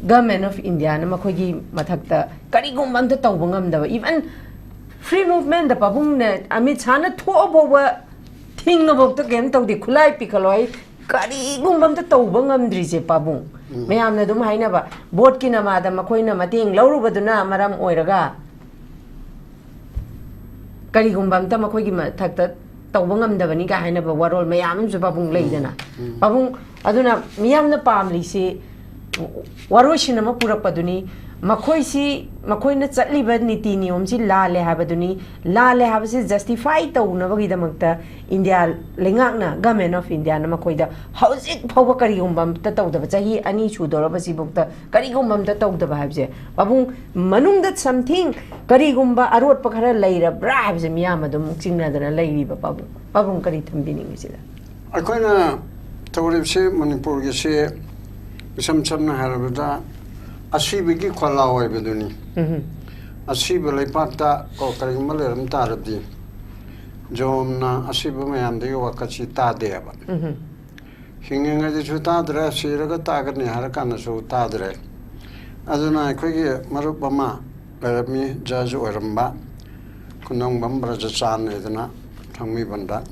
Government of Indiaꯅ ꯃꯈꯣꯏꯒꯤ ꯃꯊꯛꯇ ꯀꯔꯤꯒꯨꯝꯕ ꯑꯝꯇ ꯇꯧꯕ ꯉꯝꯗꯕ, even free movementꯇ ꯄꯥꯕꯨꯡꯅ ꯑꯃꯤꯠ ꯁꯥꯅ ꯊꯣꯛꯑ ꯐꯥꯎꯕ ꯊꯤꯡꯉꯐꯥꯎꯗ ꯀꯩꯝ ꯇꯧꯗꯦ, ꯈꯨꯠꯂꯥꯏ ꯄꯤꯈꯠꯂꯣ ꯍꯥꯏ, ꯀꯔꯤꯒꯨꯝꯕ ꯑꯝꯇ ꯇꯧꯕ ꯉꯝꯗ꯭ꯔꯤꯁꯦ ꯄꯥꯕꯨꯡ꯫ ꯎꯝ꯫ ꯃꯌꯥꯝꯅ ꯑꯗꯨꯝ ꯍꯥꯏꯅꯕ, voteꯀꯤ ꯅꯃꯥꯗ ꯃꯈꯣꯏꯅ ꯃꯇꯦꯡ ꯂꯧꯔꯨꯕꯗꯨꯅ ꯃꯔꯝ ꯑꯣꯏꯔꯒ ꯀꯔꯤꯒꯨꯝꯕ ꯑꯝꯇ ꯃꯈꯣꯏꯒꯤ ꯃꯊꯛꯇ ꯇꯧꯕ ꯉꯝꯗꯕꯅꯤ ꯀꯥꯏ ꯍꯥꯏꯅꯕ ꯋꯥꯔꯣꯜ ꯃꯌꯥꯝ ꯑꯃꯁꯨ ꯄꯥꯕꯨꯡ ꯂꯩꯗꯅ꯫ ꯎꯝ꯫ ꯄꯥꯕꯨꯡ, ꯑꯗꯨꯅ ꯃꯤꯌꯥꯝꯅ ꯄꯥꯝꯂꯤꯁꯤ ꯋꯥꯔꯣꯏꯁꯤꯟ ꯑꯃ ꯄꯨꯔꯛꯄꯗꯨꯅꯤ꯫ ꯃꯈꯣꯏꯁꯤ, ꯃꯈꯣꯏꯅ ꯆꯠꯂꯤꯕ ꯅꯤꯇꯤ ꯅꯤꯌꯣꯝꯁꯤ ꯂꯥꯜꯂꯦ ꯍꯥꯏꯕꯗꯨꯅꯤ꯫ ꯂꯥꯜꯂꯦ ꯍꯥꯏꯕꯁꯤ justify ꯇꯧꯅꯕꯒꯤꯗꯃꯛꯇ ꯏꯟꯗꯤꯌꯥ ꯂꯩꯉꯥꯛꯅ, Government of Indiaꯅ ꯃꯈꯣꯏꯗ ꯍꯧꯖꯤꯛ ꯐꯥꯎꯕ ꯀꯔꯤꯒꯨꯝꯕ ꯑꯝꯇ ꯇꯧꯗꯕ, ꯆꯍꯤ ꯑꯅꯤ ꯁꯨꯗꯧꯔꯕꯁꯤꯐꯥꯎꯗ ꯀꯔꯤꯒꯨꯝꯕ ꯑꯝꯇ ꯇꯧꯗꯕ ꯍꯥꯏꯕꯁꯦ, ꯄꯥꯕꯨꯡ, ꯃꯅꯨꯡꯗ something ꯀꯔꯤꯒꯨꯝꯕ ꯑꯔꯣꯠꯄ ꯈꯔ ꯂꯩꯔꯕ꯭ꯔꯥ ꯍꯥꯏꯕꯁꯦ ꯃꯤꯌꯥꯝ ꯑꯗꯨꯝ ꯆꯤꯡꯅꯗꯅ ꯂꯩꯔꯤꯕ ꯄꯥꯕꯨꯡ꯫ ꯄꯥꯕꯨꯡ ꯀꯔꯤ ꯊꯝꯕꯤꯅꯤꯡꯉꯤ ꯁꯤꯗ? ꯑꯩꯈꯣꯏꯅ ꯇꯧꯔꯤꯕꯁꯤ ꯃꯅꯤꯄꯨꯔꯒꯤꯁꯤ ꯏꯁꯝ ꯁꯝꯅ ꯍꯥꯏꯔꯕꯗ ꯑꯁꯤꯕꯒꯤ ꯈꯣꯜꯂꯥꯎ ꯍꯥꯏꯕꯗꯨꯅꯤ꯫ ꯎꯝ꯫ ꯑꯁꯤꯕ ꯂꯩꯄꯥꯛꯇ ꯀꯣ ꯀꯔꯤꯒꯨꯝꯕ ꯂꯩꯔꯝ ꯇꯥꯔꯗꯤ ꯖꯣꯝꯅ ꯑꯁꯤꯕ ꯃꯌꯥꯝꯗꯒꯤ ꯋꯥꯀꯠꯁꯤ ꯇꯥꯗꯦꯕ꯫ ꯎꯝ꯫ ꯍꯤꯡꯉꯤꯉꯩꯗꯁꯨ ꯇꯥꯗ꯭ꯔꯦ, ꯁꯤꯔꯒ ꯇꯥꯒꯅꯤ ꯍꯥꯏꯔ ꯀꯥꯟꯗꯁꯨ ꯇꯥꯗ꯭ꯔꯦ꯫ ꯑꯗꯨꯅ ꯑꯩꯈꯣꯏꯒꯤ ꯃꯔꯨꯞ ꯑꯃ ꯂꯩꯔꯝꯃꯤ, judge ꯑꯣꯏꯔꯝꯕ, ꯈꯨꯅꯪꯕꯝ ꯕ꯭ꯔꯖꯆꯥꯟ ꯍꯥꯏꯗꯅ ꯊꯥꯡꯃꯩꯕꯟꯗ꯫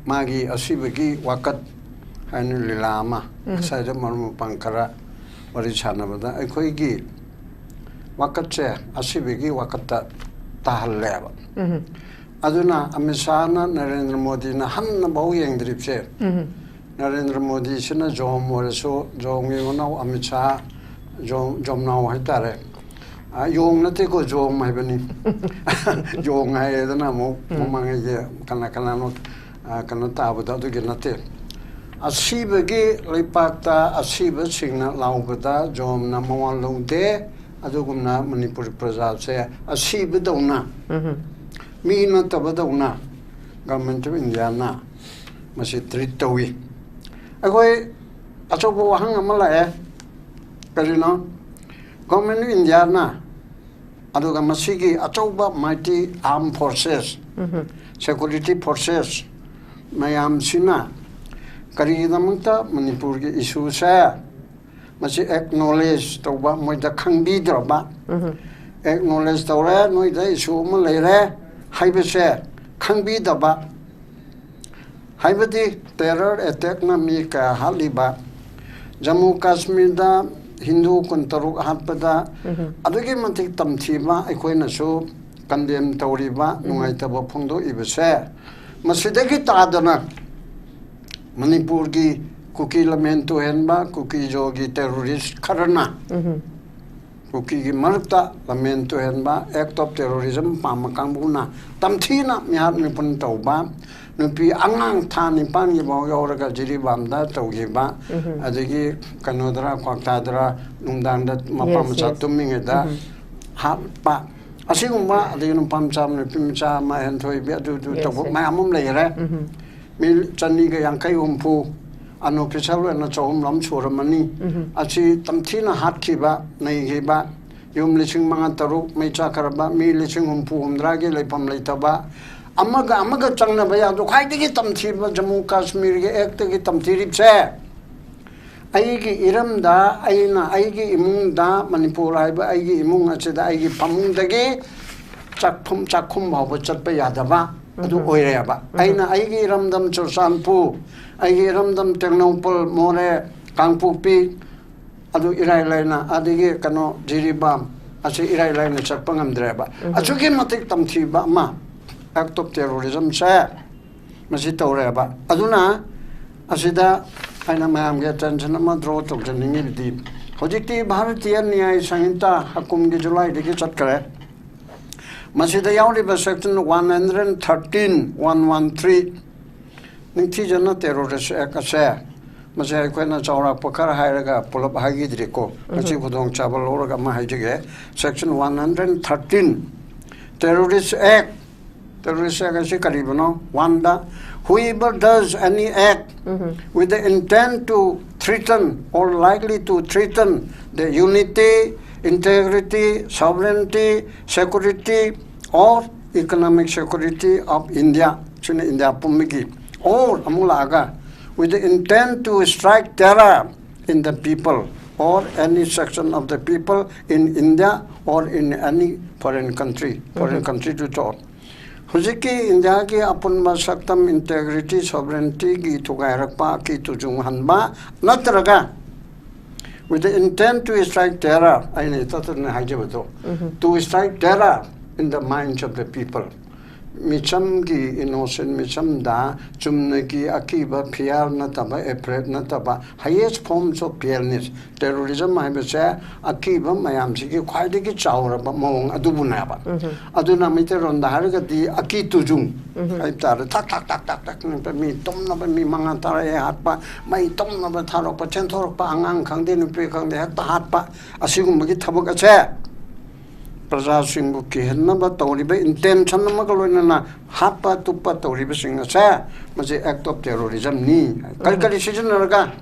ꯃꯥꯒꯤ ꯑꯁꯤꯕꯒꯤ ꯋꯥꯀꯠ ꯍꯥꯏꯅ ꯂꯤꯂꯥ ꯑꯃ, ꯉꯁꯥꯏꯗ ꯃꯔꯨꯞ ꯃꯄꯥꯡ ꯈꯔ ꯋꯥꯔꯤ ꯁꯥꯟꯅꯕꯗ, ꯑꯩꯈꯣꯏꯒꯤ ꯋꯥꯀꯠꯁꯦ ꯑꯁꯤꯕꯒꯤ ꯋꯥꯀꯠꯇ ꯇꯥꯍꯜꯂꯦꯕ꯫ ꯑꯗꯨꯅ ꯑꯃꯤꯠ ꯁꯥꯍꯅ, ꯅꯔꯦꯟꯗ꯭ꯔ ꯃꯣꯗꯤꯅ ꯍꯟꯅꯐꯥꯎ ꯌꯦꯡꯗ꯭ꯔꯤꯕꯁꯦ, ꯅꯔꯦꯟꯗ꯭ꯔ ꯃꯣꯗꯤꯁꯤꯅ ꯖꯣꯝ ꯑꯣꯏꯔꯁꯨ, ꯖꯣꯝꯒꯤ ꯃꯅꯥꯎ ꯑꯃꯤꯠ ꯁꯥꯍ, ꯖꯣꯝ, ꯖꯣꯝꯅꯥꯎ ꯍꯥꯏꯇꯥꯔꯦ꯫ ꯑ, ꯌꯣꯡ ꯅꯠꯇꯦꯀꯣ, ꯖꯣꯝ ꯍꯥꯏꯕꯅꯤ꯫ ꯌꯣꯡ ꯍꯥꯏꯔꯦꯗꯅ ꯑꯃꯨꯛ ꯎꯝ꯫ ꯃꯃꯥꯡꯉꯩꯒꯤ ꯀꯅꯥ ꯀꯅꯥꯅꯣ, ꯑ, ꯀꯩꯅꯣ ꯇꯥꯕꯗꯣ ꯑꯗꯨꯒꯤ ꯅꯠꯇꯦ꯫ ꯑꯁꯤꯕꯒꯤ ꯂꯩꯄꯥꯛꯇ ꯑꯁꯤꯕꯁꯤꯡꯅ ꯂꯥꯎꯕꯗ ꯖꯣꯝꯅ ꯃꯋꯥ ꯂꯧꯗꯦ꯫ ꯑꯗꯨꯒꯨꯝꯅ ꯃꯅꯤꯄꯨꯔ ꯄ꯭ꯔꯖꯥꯁꯦ ꯑꯁꯤꯕꯗꯧꯅ, ꯎꯝ꯫ ꯃꯤ ꯅꯠꯇꯕꯗꯧꯅ Government of Indiaꯅ ꯃꯁꯤ treat ꯇꯧꯏ꯫ ꯑꯩꯈꯣꯏ ꯑꯆꯧꯕ ꯋꯥꯍꯪ ꯑꯃ ꯂꯥꯛꯑꯦ꯫ ꯀꯔꯤꯅꯣ? Government of Indiaꯅ, ꯑꯗꯨꯒ ꯃꯁꯤꯒꯤ ꯑꯆꯧꯕ mighty armed forces, ꯎꯝ꯫ Security forces ꯃꯌꯥꯝꯁꯤꯅ ꯀꯔꯤꯒꯤꯗꯃꯛꯇ ꯃꯅꯤꯄꯨꯔꯒꯤ issueꯁꯦ ꯃꯁꯤ acknowledge ꯇꯧꯕ, ꯃꯣꯏꯗ ꯈꯪꯕꯤꯗ꯭ꯔꯕ? ꯎꯝ꯫ Acknowledge ꯇꯧꯔꯦ, ꯅꯣꯏꯗ issue ꯑꯃ ꯂꯩꯔꯦ ꯍꯥꯏꯕꯁꯦ ꯈꯪꯕꯤꯗꯕ, ꯍꯥꯏꯕꯗꯤ terror attackꯅ ꯃꯤ ꯀꯌꯥ ꯍꯥꯠꯂꯤꯕ, ꯖꯝꯃꯨ ꯀꯥꯁꯃꯤꯔꯗ ꯍꯤꯟꯗꯨ ꯀꯨꯟꯇꯔꯨꯛ ꯍꯥꯠꯄꯗ ꯎꯝ꯫ ꯑꯗꯨꯛꯀꯤ ꯃꯇꯤꯛ ꯇꯝꯊꯤꯕ, ꯑꯩꯈꯣꯏꯅꯁꯨ condemn ꯇꯧꯔꯤꯕ, ꯎꯝ꯫ ꯅꯨꯡꯉꯥꯏꯇꯕ ꯐꯣꯡꯗꯣꯛꯏꯕꯁꯦ, ꯃꯁꯤꯗꯒꯤ ꯇꯥꯗꯅ ꯃꯅꯤꯄꯨꯔꯒꯤ ꯀꯨꯀꯤ ꯂꯝꯍꯦꯟ ꯇꯨꯍꯦꯟꯕ, ꯀꯨꯀꯤ ꯖꯣꯒꯤ terrorist ꯈꯔꯅ ꯎꯝ꯫ ꯀꯨꯀꯤꯒꯤ ꯃꯔꯛꯇ ꯂꯝꯍꯦꯟ ꯇꯨꯍꯦꯟꯕ, act of terrorism ꯄꯥꯝꯕ ꯀꯥꯡꯕꯨꯅ ꯇꯝꯊꯤꯅ ꯃꯤꯍꯥꯠ ꯃꯤꯄꯨꯟ ꯇꯧꯕ, ꯅꯨꯄꯤ ꯑꯉꯥꯡ ꯊꯥ ꯅꯤꯄꯥꯟꯒꯤ ꯐꯥꯎ ꯌꯧꯔꯒ ꯖꯤꯔꯤꯕꯥꯝꯗ ꯇꯧꯈꯤꯕ, ꯎꯝ꯫ ꯑꯗꯒꯤ ꯀꯩꯅꯣꯗꯔ, ꯀ꯭ꯋꯥꯛꯇꯥꯗꯔ ꯅꯨꯡꯗꯥꯡꯗ ꯃꯄꯥ Yes, ꯃꯆꯥ yes. ꯇꯨꯝꯃꯤꯉꯩꯗ ꯎꯝ꯫ ꯍꯥꯠꯄ, ꯑꯁꯤꯒꯨꯝꯕ, ꯑꯗꯒꯤ ꯅꯨꯄꯥ ꯃꯆꯥ ꯑꯃ ꯅꯨꯄꯤ ꯃꯆꯥ ꯑꯃ ꯍꯦꯟꯊꯣꯏꯕꯤ, ꯑꯗꯨ ꯑꯗꯨ Yes, ꯇꯧꯕ yes. ꯃꯌꯥꯝ ꯑꯃ ꯂꯩꯈꯔꯦ꯫ ꯎꯝ꯫ ꯃꯤ ꯆꯅꯤꯒ ꯌꯥꯡꯈꯩ ꯍꯨꯝꯐꯨ, unofficial ꯑꯣꯏꯅ ꯆꯍꯨꯝ ꯂꯣꯝ ꯁꯨꯔꯝꯃꯅꯤ꯫ ꯎꯝ꯫ ꯑꯁꯤ ꯇꯝꯊꯤꯅ ꯍꯥꯠꯈꯤꯕ, ꯅꯩꯈꯤꯕ, ꯌꯨꯝ ꯂꯤꯁꯤꯡ ꯃꯉꯥ ꯇꯔꯨꯛ ꯃꯩ ꯆꯥꯛꯈ꯭ꯔꯕ, ꯃꯤ ꯂꯤꯁꯤꯡ ꯍꯨꯝꯐꯨ ꯍꯨꯝꯗ꯭ꯔꯥꯒꯤ ꯂꯩꯐꯝ ꯂꯩꯇꯕ, ꯑꯃꯒ ꯑꯃꯒ ꯆꯪꯅꯕ ꯌꯥꯗ ꯈ꯭ꯋꯥꯏꯗꯒꯤ ꯇꯝꯊꯤꯕ ꯖꯝꯃꯨ ꯀꯥꯁꯃꯤꯔꯒꯤ actꯒꯤ ꯇꯝꯊꯤꯔꯤꯕꯁꯦ, ꯑꯩꯒꯤ ꯏꯔꯝꯗ, ꯑꯩꯅ ꯑꯩꯒꯤ ꯏꯃꯨꯡꯗ, ꯃꯅꯤꯄꯨꯔ ꯍꯥꯏꯕ ꯑꯩꯒꯤ ꯏꯃꯨꯡ ꯑꯁꯤꯗ ꯑꯩꯒꯤ ꯐꯃꯨꯡꯗꯒꯤ ꯆꯥꯛꯐꯝ, ꯆꯥꯛꯈꯨꯝ ꯐꯥꯎꯕ ꯆꯠꯄ ꯌꯥꯗꯕ, ꯑꯗꯨ ꯑꯣꯏꯔꯦꯕ꯫ ꯑꯩꯅ ꯑꯩꯒꯤ ꯏꯔꯝꯗꯝ ꯆꯨꯔꯆꯥꯟꯄꯨꯔ, ꯑꯩꯒꯤ ꯏꯔꯝꯗꯝ ꯇꯦꯡꯅꯧꯄꯜ, ꯃꯣꯔꯦ, ꯀꯥꯡꯄꯣꯛꯄꯤ, ꯑꯗꯨ ꯏꯔꯥꯏ ꯂꯥꯏꯅ, ꯑꯗꯒꯤ ꯀꯩꯅꯣ ꯖꯤꯔꯤꯕꯥꯝ, ꯑꯁꯤ ꯏꯔꯥꯏ ꯂꯥꯏꯅ ꯆꯠꯄ ꯉꯝꯗ꯭ꯔꯦꯕ꯫ ꯑꯁꯨꯛꯀꯤ ꯃꯇꯤꯛ ꯇꯝꯊꯤꯕ ꯑꯃ, act of terrorism ꯁꯦ ꯃꯁꯤ ꯇꯧꯔꯦꯕ꯫ ꯑꯗꯨꯅ ꯑꯁꯤꯗ ꯑꯩꯅ ꯃꯌꯥꯝꯒꯤ attention ꯑꯃ draw ꯇꯧꯖꯅꯤꯡꯉꯤꯕꯗꯤ, ꯍꯧꯖꯤꯛꯇꯤ ꯚꯥꯔꯇꯤꯌ ꯅ꯭ꯌꯥꯌ ꯁꯪꯍꯤꯇꯥ ꯍꯀꯨꯝꯒꯤ ꯖꯨꯂꯥꯏꯗꯒꯤ ꯆꯠꯈ꯭ꯔꯦ꯫ ꯃꯁꯤꯗ ꯌꯥꯎꯔꯤꯕ section one hundred thirteen, one one three, ꯅꯤꯡꯊꯤꯖꯅ terrorist act ꯑꯁꯦ, ꯃꯁꯤ ꯑꯩꯈꯣꯏꯅ ꯆꯥꯎꯔꯥꯛꯄ ꯈꯔ ꯍꯥꯏꯔꯒ ꯄꯨꯂꯞ ꯍꯥꯏꯈꯤꯗ꯭ꯔꯤꯀꯣ꯫ ꯃꯁꯤ ꯈꯨꯗꯣꯡꯆꯥꯕ ꯂꯧꯔꯒ ꯑꯃ ꯍꯥꯏꯖꯒꯦ꯫ Section one hundred thirteen, terrorist act, terrorist act ꯑꯁꯤ ꯀꯔꯤꯕꯅꯣ? One the, whoever does any act with the intent to threaten or likely to threaten the unity, integrity, sovereignty, security or economic security of India, ꯁꯤꯅ ꯏꯟꯗꯤꯌꯥ ꯄꯨꯝꯕꯒꯤ, or ꯑꯃꯨꯛ ꯂꯥꯛꯑꯒ, with the intent to strike terror in the people or any section of the people in India or in any foreign country, foreign country ꯗꯨ ꯇꯧ꯫ ꯍꯧꯖꯤꯛꯀꯤ ꯏꯟꯗꯤꯌꯥꯒꯤ ꯑꯄꯨꯟꯕ ꯁꯛꯇꯝ, integrity, sovereignty ꯒꯤ ꯊꯨꯒꯥꯏꯔꯛꯄ, ꯑꯀꯤ ꯇꯨꯖꯨꯡ ꯍꯟꯕ, ꯅꯠꯇ꯭ꯔꯒ with the intent to strike terror, ꯑꯩꯅ ꯏꯇꯠꯇꯅ ꯍꯥꯏꯖꯕꯗꯣ, to strike terror in the minds of the people, ꯃꯤꯆꯝꯒꯤ, innocent ꯃꯤꯆꯝꯗ ꯆꯨꯝꯅꯒꯤ ꯑꯀꯤꯕ, fear ꯅꯠꯇꯕ, afraid ꯅꯠꯇꯕ, highest forms of fearness, terrorism ꯍꯥꯏꯕꯁꯦ ꯑꯀꯤꯕ ꯃꯌꯥꯝꯁꯤꯒꯤ ꯈ꯭ꯋꯥꯏꯗꯒꯤ ꯆꯥꯎꯔꯕ ꯃꯑꯣꯡ ꯑꯗꯨꯕꯨꯅꯦꯕ꯫ ꯑꯗꯨꯅ ꯃꯩꯇꯩꯂꯣꯟꯗ ꯍꯥꯏꯔꯒꯗꯤ ꯑꯀꯤ ꯇꯨꯖꯨꯡ ꯍꯥꯏꯕ ꯇꯥꯔꯦ꯫ ꯊꯛ ꯊꯛ ꯊꯛ ꯊꯛ ꯊꯛ ꯅꯤꯛꯄ, ꯃꯤ ꯇꯨꯝꯅꯕ ꯃꯤ ꯃꯉꯥ ꯇꯔꯥ ꯍꯦꯛ ꯍꯥꯠꯄ, ꯃꯩ ꯇꯨꯝꯅꯕ ꯊꯥꯔꯛꯄ, ꯆꯦꯟꯊꯣꯔꯛꯄ, ꯑꯉꯥꯡ ꯈꯪꯗꯦ ꯅꯨꯄꯤ ꯈꯪꯗꯦ ꯍꯦꯛꯇ ꯍꯥꯠꯄ, ꯑꯁꯤꯒꯨꯝꯕꯒꯤ ꯊꯕꯛ ꯑꯁꯦ ꯄ꯭ꯔꯖꯥꯁꯤꯡꯕꯨ ꯀꯤꯍꯟꯅꯕ ꯇꯧꯔꯤꯕ intention ꯑꯃꯒ ꯂꯣꯏꯅꯅ ꯍꯥꯠꯄ ꯇꯨꯞꯄ ꯇꯧꯔꯤꯕꯁꯤꯡ ꯑꯁꯦ, ꯃꯁꯤ act of terrorism ꯅꯤ꯫ ꯀꯔꯤ ꯀꯔꯤ ꯁꯤꯖꯤꯟꯅꯔꯒ?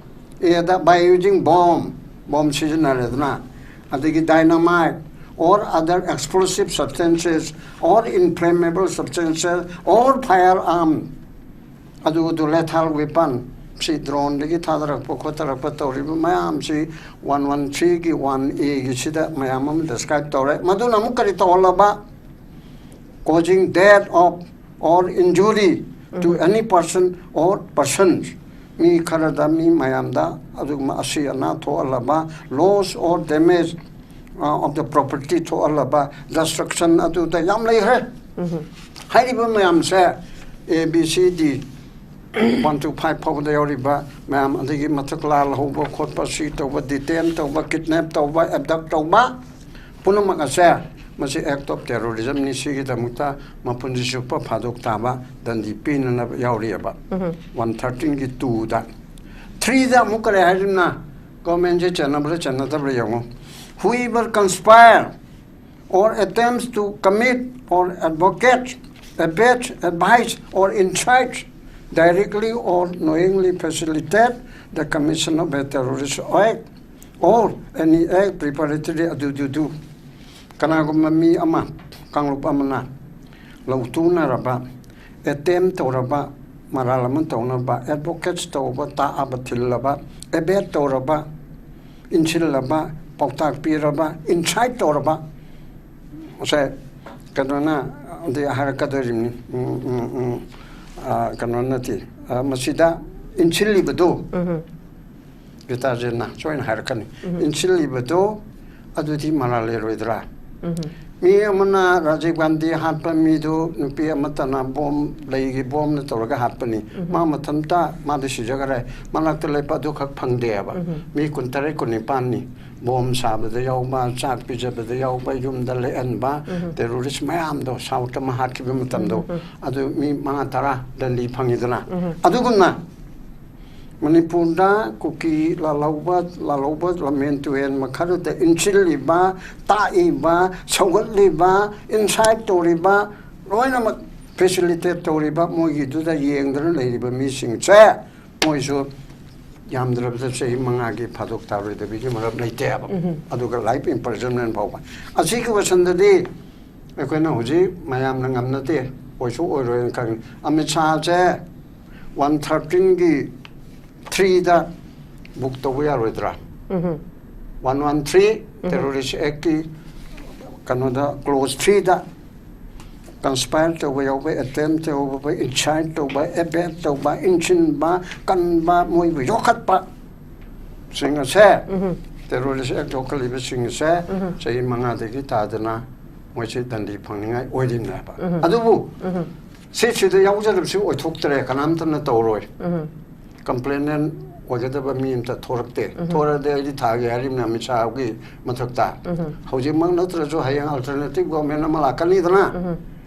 ꯑꯦꯗ, by using bomb, bomb ꯁꯤꯖꯤꯟꯅꯔꯦꯗꯅ, ꯑꯗꯒꯤ dynamite or other explosive substances or inflammable substances or firearm, ꯑꯗꯨ ꯑꯗꯨ lethal weapon, ꯁꯤ drone ꯗꯒꯤ ꯊꯥꯗꯔꯛꯄ ꯈꯣꯠꯊꯔꯛꯄ ꯇꯧꯔꯤꯕ ꯃꯌꯥꯝꯁꯤ one one three ꯒꯤ one A ꯒꯤꯁꯤꯗ ꯃꯌꯥꯝ ꯑꯃ describe ꯇꯧꯔꯦ꯫ ꯃꯗꯨꯅ ꯑꯃꯨꯛ ꯀꯔꯤ ꯇꯧꯍꯜꯂꯕ? Causing death of or injury to any person or persons. ꯃꯤ ꯈꯔꯗ, ꯃꯤ ꯃꯌꯥꯝꯗ ꯑꯗꯨꯒꯨꯝꯕ ꯑꯁꯤ ꯑꯅꯥ ꯊꯣꯛꯍꯜꯂꯕ, loss or damage uh, of the property ꯊꯣꯛꯍꯜꯂꯕ, destruction ꯑꯗꯨꯗ ꯌꯥꯝ ꯂꯩꯈ꯭ꯔꯦ꯫ ꯍꯥꯏꯔꯤꯕ ꯃꯌꯥꯝꯁꯦ A B C D one to five ꯐꯥꯎꯕꯗ ꯌꯥꯎꯔꯤꯕ ꯃꯌꯥꯝ, ꯑꯗꯒꯤ ꯃꯊꯛ ꯂꯥꯜ ꯍꯧꯕ ꯈꯣꯠꯄ, ꯁꯤ ꯇꯧꯕ, detain ꯇꯧꯕ, kidnap ꯇꯧꯕ, abduct ꯇꯧꯕ, ꯄꯨꯝꯅꯃꯛ ꯑꯁꯦ ꯃꯁꯤ act of terrorismꯅꯤ꯫ ꯁꯤꯒꯤꯗꯃꯛꯇ ꯃꯄꯨꯟꯁꯤ ꯆꯨꯞꯄ ꯐꯥꯗꯣꯛ ꯇꯥꯕ ꯗꯟꯗꯤ ꯄꯤꯅꯅꯕ ꯌꯥꯎꯔꯤꯑꯕ꯫ One thirteenꯒꯤ twoꯗ꯫ Threeꯗ ꯑꯃꯨꯛ ꯀꯔꯤ ꯍꯥꯏꯔꯤꯕꯅ? Governmentꯁꯦ ꯆꯟꯅꯕ꯭ꯔꯥ ꯆꯟꯅꯗꯕ꯭ꯔꯥ ꯌꯦꯡꯉꯨ꯫ Whoever conspire or attempts to commit or advocate, abet, advise or incite, directly or knowingly facilitate the commission of a terrorist act or any act preparatory ꯑꯗꯨꯗꯨꯗꯨ꯫ ꯀꯅꯥꯒꯨꯝꯕ ꯃꯤ ꯑꯃ, ꯀꯥꯡꯂꯨꯞ ꯑꯃꯅ ꯂꯧꯇꯨꯅꯔꯕ, attempt ꯇꯧꯔꯕ, ꯃꯔꯥꯜ ꯑꯃ ꯇꯧꯅꯕ, advocates ꯇꯧꯕ, ꯇꯥꯛꯑꯕ, ꯊꯤꯜꯂꯕ, abet ꯇꯧꯔꯕ, ꯏꯟꯁꯤꯜꯂꯕ, ꯄꯥꯎꯇꯥꯛ ꯄꯤꯔꯕ, incite ꯇꯧꯔꯕ, ꯉꯁꯥꯏ ꯀꯩꯅꯣꯅ ꯑꯗꯩ ꯍꯥꯏꯔꯛꯀꯗꯧꯔꯤꯕꯅꯤ꯫ ꯎꯝ, ꯎꯝ, ꯎꯝ, ꯑ, ꯀꯩꯅꯣ ꯅꯠꯇꯦ꯫ ꯑ, ꯃꯁꯤꯗ ꯏꯟꯁꯤꯜꯂꯤꯕꯗꯨ, ꯒꯤꯇꯥꯖꯦꯟꯅ ꯁꯣꯏꯅ ꯍꯥꯏꯔꯛꯀꯅꯤ꯫ ꯏꯟꯁꯤꯜꯂꯤꯕꯗꯨ ꯑꯗꯨꯗꯤ ꯃꯔꯥꯜ ꯂꯩꯔꯣꯏꯗ꯭ꯔꯥ? ꯃꯤ ꯑꯃꯅ ꯔꯥꯖꯤꯕ ꯒꯥꯟꯙꯤ ꯍꯥꯠꯄ ꯃꯤꯗꯨ ꯅꯨꯄꯤ ꯑꯃꯠꯇꯅ ꯕꯣꯝ, ꯂꯩꯒꯤ ꯕꯣꯝꯅ ꯇꯧꯔꯒ ꯍꯥꯠꯄꯅꯤ꯫ ꯃꯥ ꯃꯊꯟꯇ ꯃꯥꯗꯤ ꯁꯤꯖꯈꯔꯦ꯫ ꯃꯅꯥꯛꯇ ꯂꯦꯞꯄ ꯑꯗꯨꯈꯛ ꯐꯪꯗꯦꯕ꯫ ꯃꯤ ꯀꯨꯟꯇꯔꯦꯠ, ꯀꯨꯟꯅꯤꯄꯥꯟꯅꯤ꯫ ꯕꯣꯝ ꯁꯥꯕꯗ ꯌꯥꯎꯕ, ꯆꯥꯛ ꯄꯤꯖꯕꯗ ꯌꯥꯎꯕ, ꯌꯨꯝꯗ ꯂꯦꯛꯍꯟꯕ, terrorist ꯃꯌꯥꯝꯗꯣ, ꯁꯥꯎꯠꯇ ꯑꯃ ꯍꯥꯠꯈꯤꯕ ꯃꯇꯝꯗꯣ, ꯑꯗꯨ ꯃꯤ ꯃꯉꯥ ꯇꯔꯥ ꯗꯟꯗꯤ ꯐꯪꯉꯤꯗꯅ꯫ ꯑꯗꯨꯒꯨꯝꯅ ꯃꯅꯤꯄꯨꯔꯗ ꯀꯨꯀꯤ ꯂꯥꯜꯍꯧꯕ, ꯂꯥꯜꯍꯧꯕ ꯂꯝꯍꯦꯟ ꯇꯨꯍꯦꯟ ꯃꯈꯜꯗ ꯏꯟꯁꯤꯜꯂꯤꯕ, ꯇꯥꯛꯏꯕ, ꯁꯧꯒꯠꯂꯤꯕ, incite ꯇꯧꯔꯤꯕ, ꯂꯣꯏꯅꯃꯛ facilitate ꯇꯧꯔꯤꯕ, ꯃꯣꯏꯒꯤꯗꯨꯗ ꯌꯦꯡꯗꯅ ꯂꯩꯔꯤꯕ ꯃꯤꯁꯤꯡꯁꯦ, ꯃꯣꯏꯁꯨ ꯌꯥꯝꯗ꯭ꯔꯕꯗ ꯆꯍꯤ ꯃꯉꯥꯒꯤ ꯐꯥꯗꯣꯛ ꯇꯥꯔꯣꯏꯗꯕꯒꯤ ꯃꯔꯝ ꯂꯩꯇꯦꯕ꯫ ꯑꯗꯨꯒ life imprisonment ꯐꯥꯎꯕ꯫ ꯑꯁꯤꯒꯤ ꯋꯥꯁꯟꯗꯗꯤ ꯑꯩꯈꯣꯏꯅ ꯍꯧꯖꯤꯛ ꯃꯌꯥꯝꯅ ꯉꯝꯅꯗꯦ, ꯑꯣꯏꯁꯨ ꯑꯣꯏꯔꯣꯏꯅ ꯈꯪꯉꯤ꯫ ꯑꯃꯤꯠ ꯁꯥꯍꯁꯦ one thirteenꯒꯤ threeꯗ book ꯇꯧꯕ ꯌꯥꯔꯣꯏꯗ꯭ꯔꯥ? One one three terrorist actꯀꯤ ꯀꯩꯅꯣꯗ, clause threeꯗ ꯀꯟꯁꯄꯥꯏꯌꯔ ꯇꯧꯕ ꯌꯥꯎꯕ, ꯑꯦꯇꯦꯝ ꯇꯧꯕ, ꯏꯟꯁꯥꯏꯠ ꯇꯧꯕ, ꯑꯦꯕꯦꯠ ꯇꯧꯕ, ꯏꯟꯁꯤꯟꯕ, ꯀꯟꯕ, ꯃꯣꯏꯕꯨ ꯌꯣꯛꯈꯠꯄ ꯁꯤꯡ ꯑꯁꯦ, ꯇꯦꯔꯣꯔꯤꯁ ꯑꯦꯛ ꯌꯣꯛꯈꯠꯂꯤꯕꯁꯤꯡ ꯑꯁꯦ ꯆꯍꯤ ꯃꯉꯥꯗꯒꯤ ꯇꯥꯗꯅ ꯃꯣꯏꯁꯤ ꯗꯟꯗꯤ ꯐꯪꯅꯤꯡꯉꯥꯏ ꯑꯣꯏꯔꯤꯕꯅꯦꯕ꯫ ꯑꯗꯨꯕꯨ ꯁꯤꯁꯤꯗ ꯌꯥꯎꯖꯔꯕꯁꯤ ꯑꯣꯏꯊꯣꯛꯇ꯭ꯔꯦ, ꯀꯅꯥꯝꯇꯅ ꯇꯧꯔꯣꯏ꯫ ꯀꯝꯄ꯭ꯂꯦꯅꯦꯟ ꯑꯣꯏꯒꯗꯕ ꯃꯤ ꯑꯝꯇ ꯊꯣꯔꯛꯇꯦ꯫ ꯊꯣꯔꯛꯑꯗꯤ ꯑꯩꯗꯤ ꯊꯥꯒꯦ ꯍꯥꯏꯔꯤꯕꯅꯦ ꯑꯃꯤꯠ ꯁꯥꯍꯒꯤ ꯃꯊꯛꯇ꯫ ꯍꯧꯖꯤꯛꯃꯛ ꯅꯠꯇ꯭ꯔꯁꯨ ꯍꯌꯦꯡ ꯑꯜꯇꯔꯅꯦꯇꯤꯚ ꯒꯣꯔꯃꯦꯟ ꯑꯃ ꯂꯥꯛꯀꯅꯤꯗꯅ,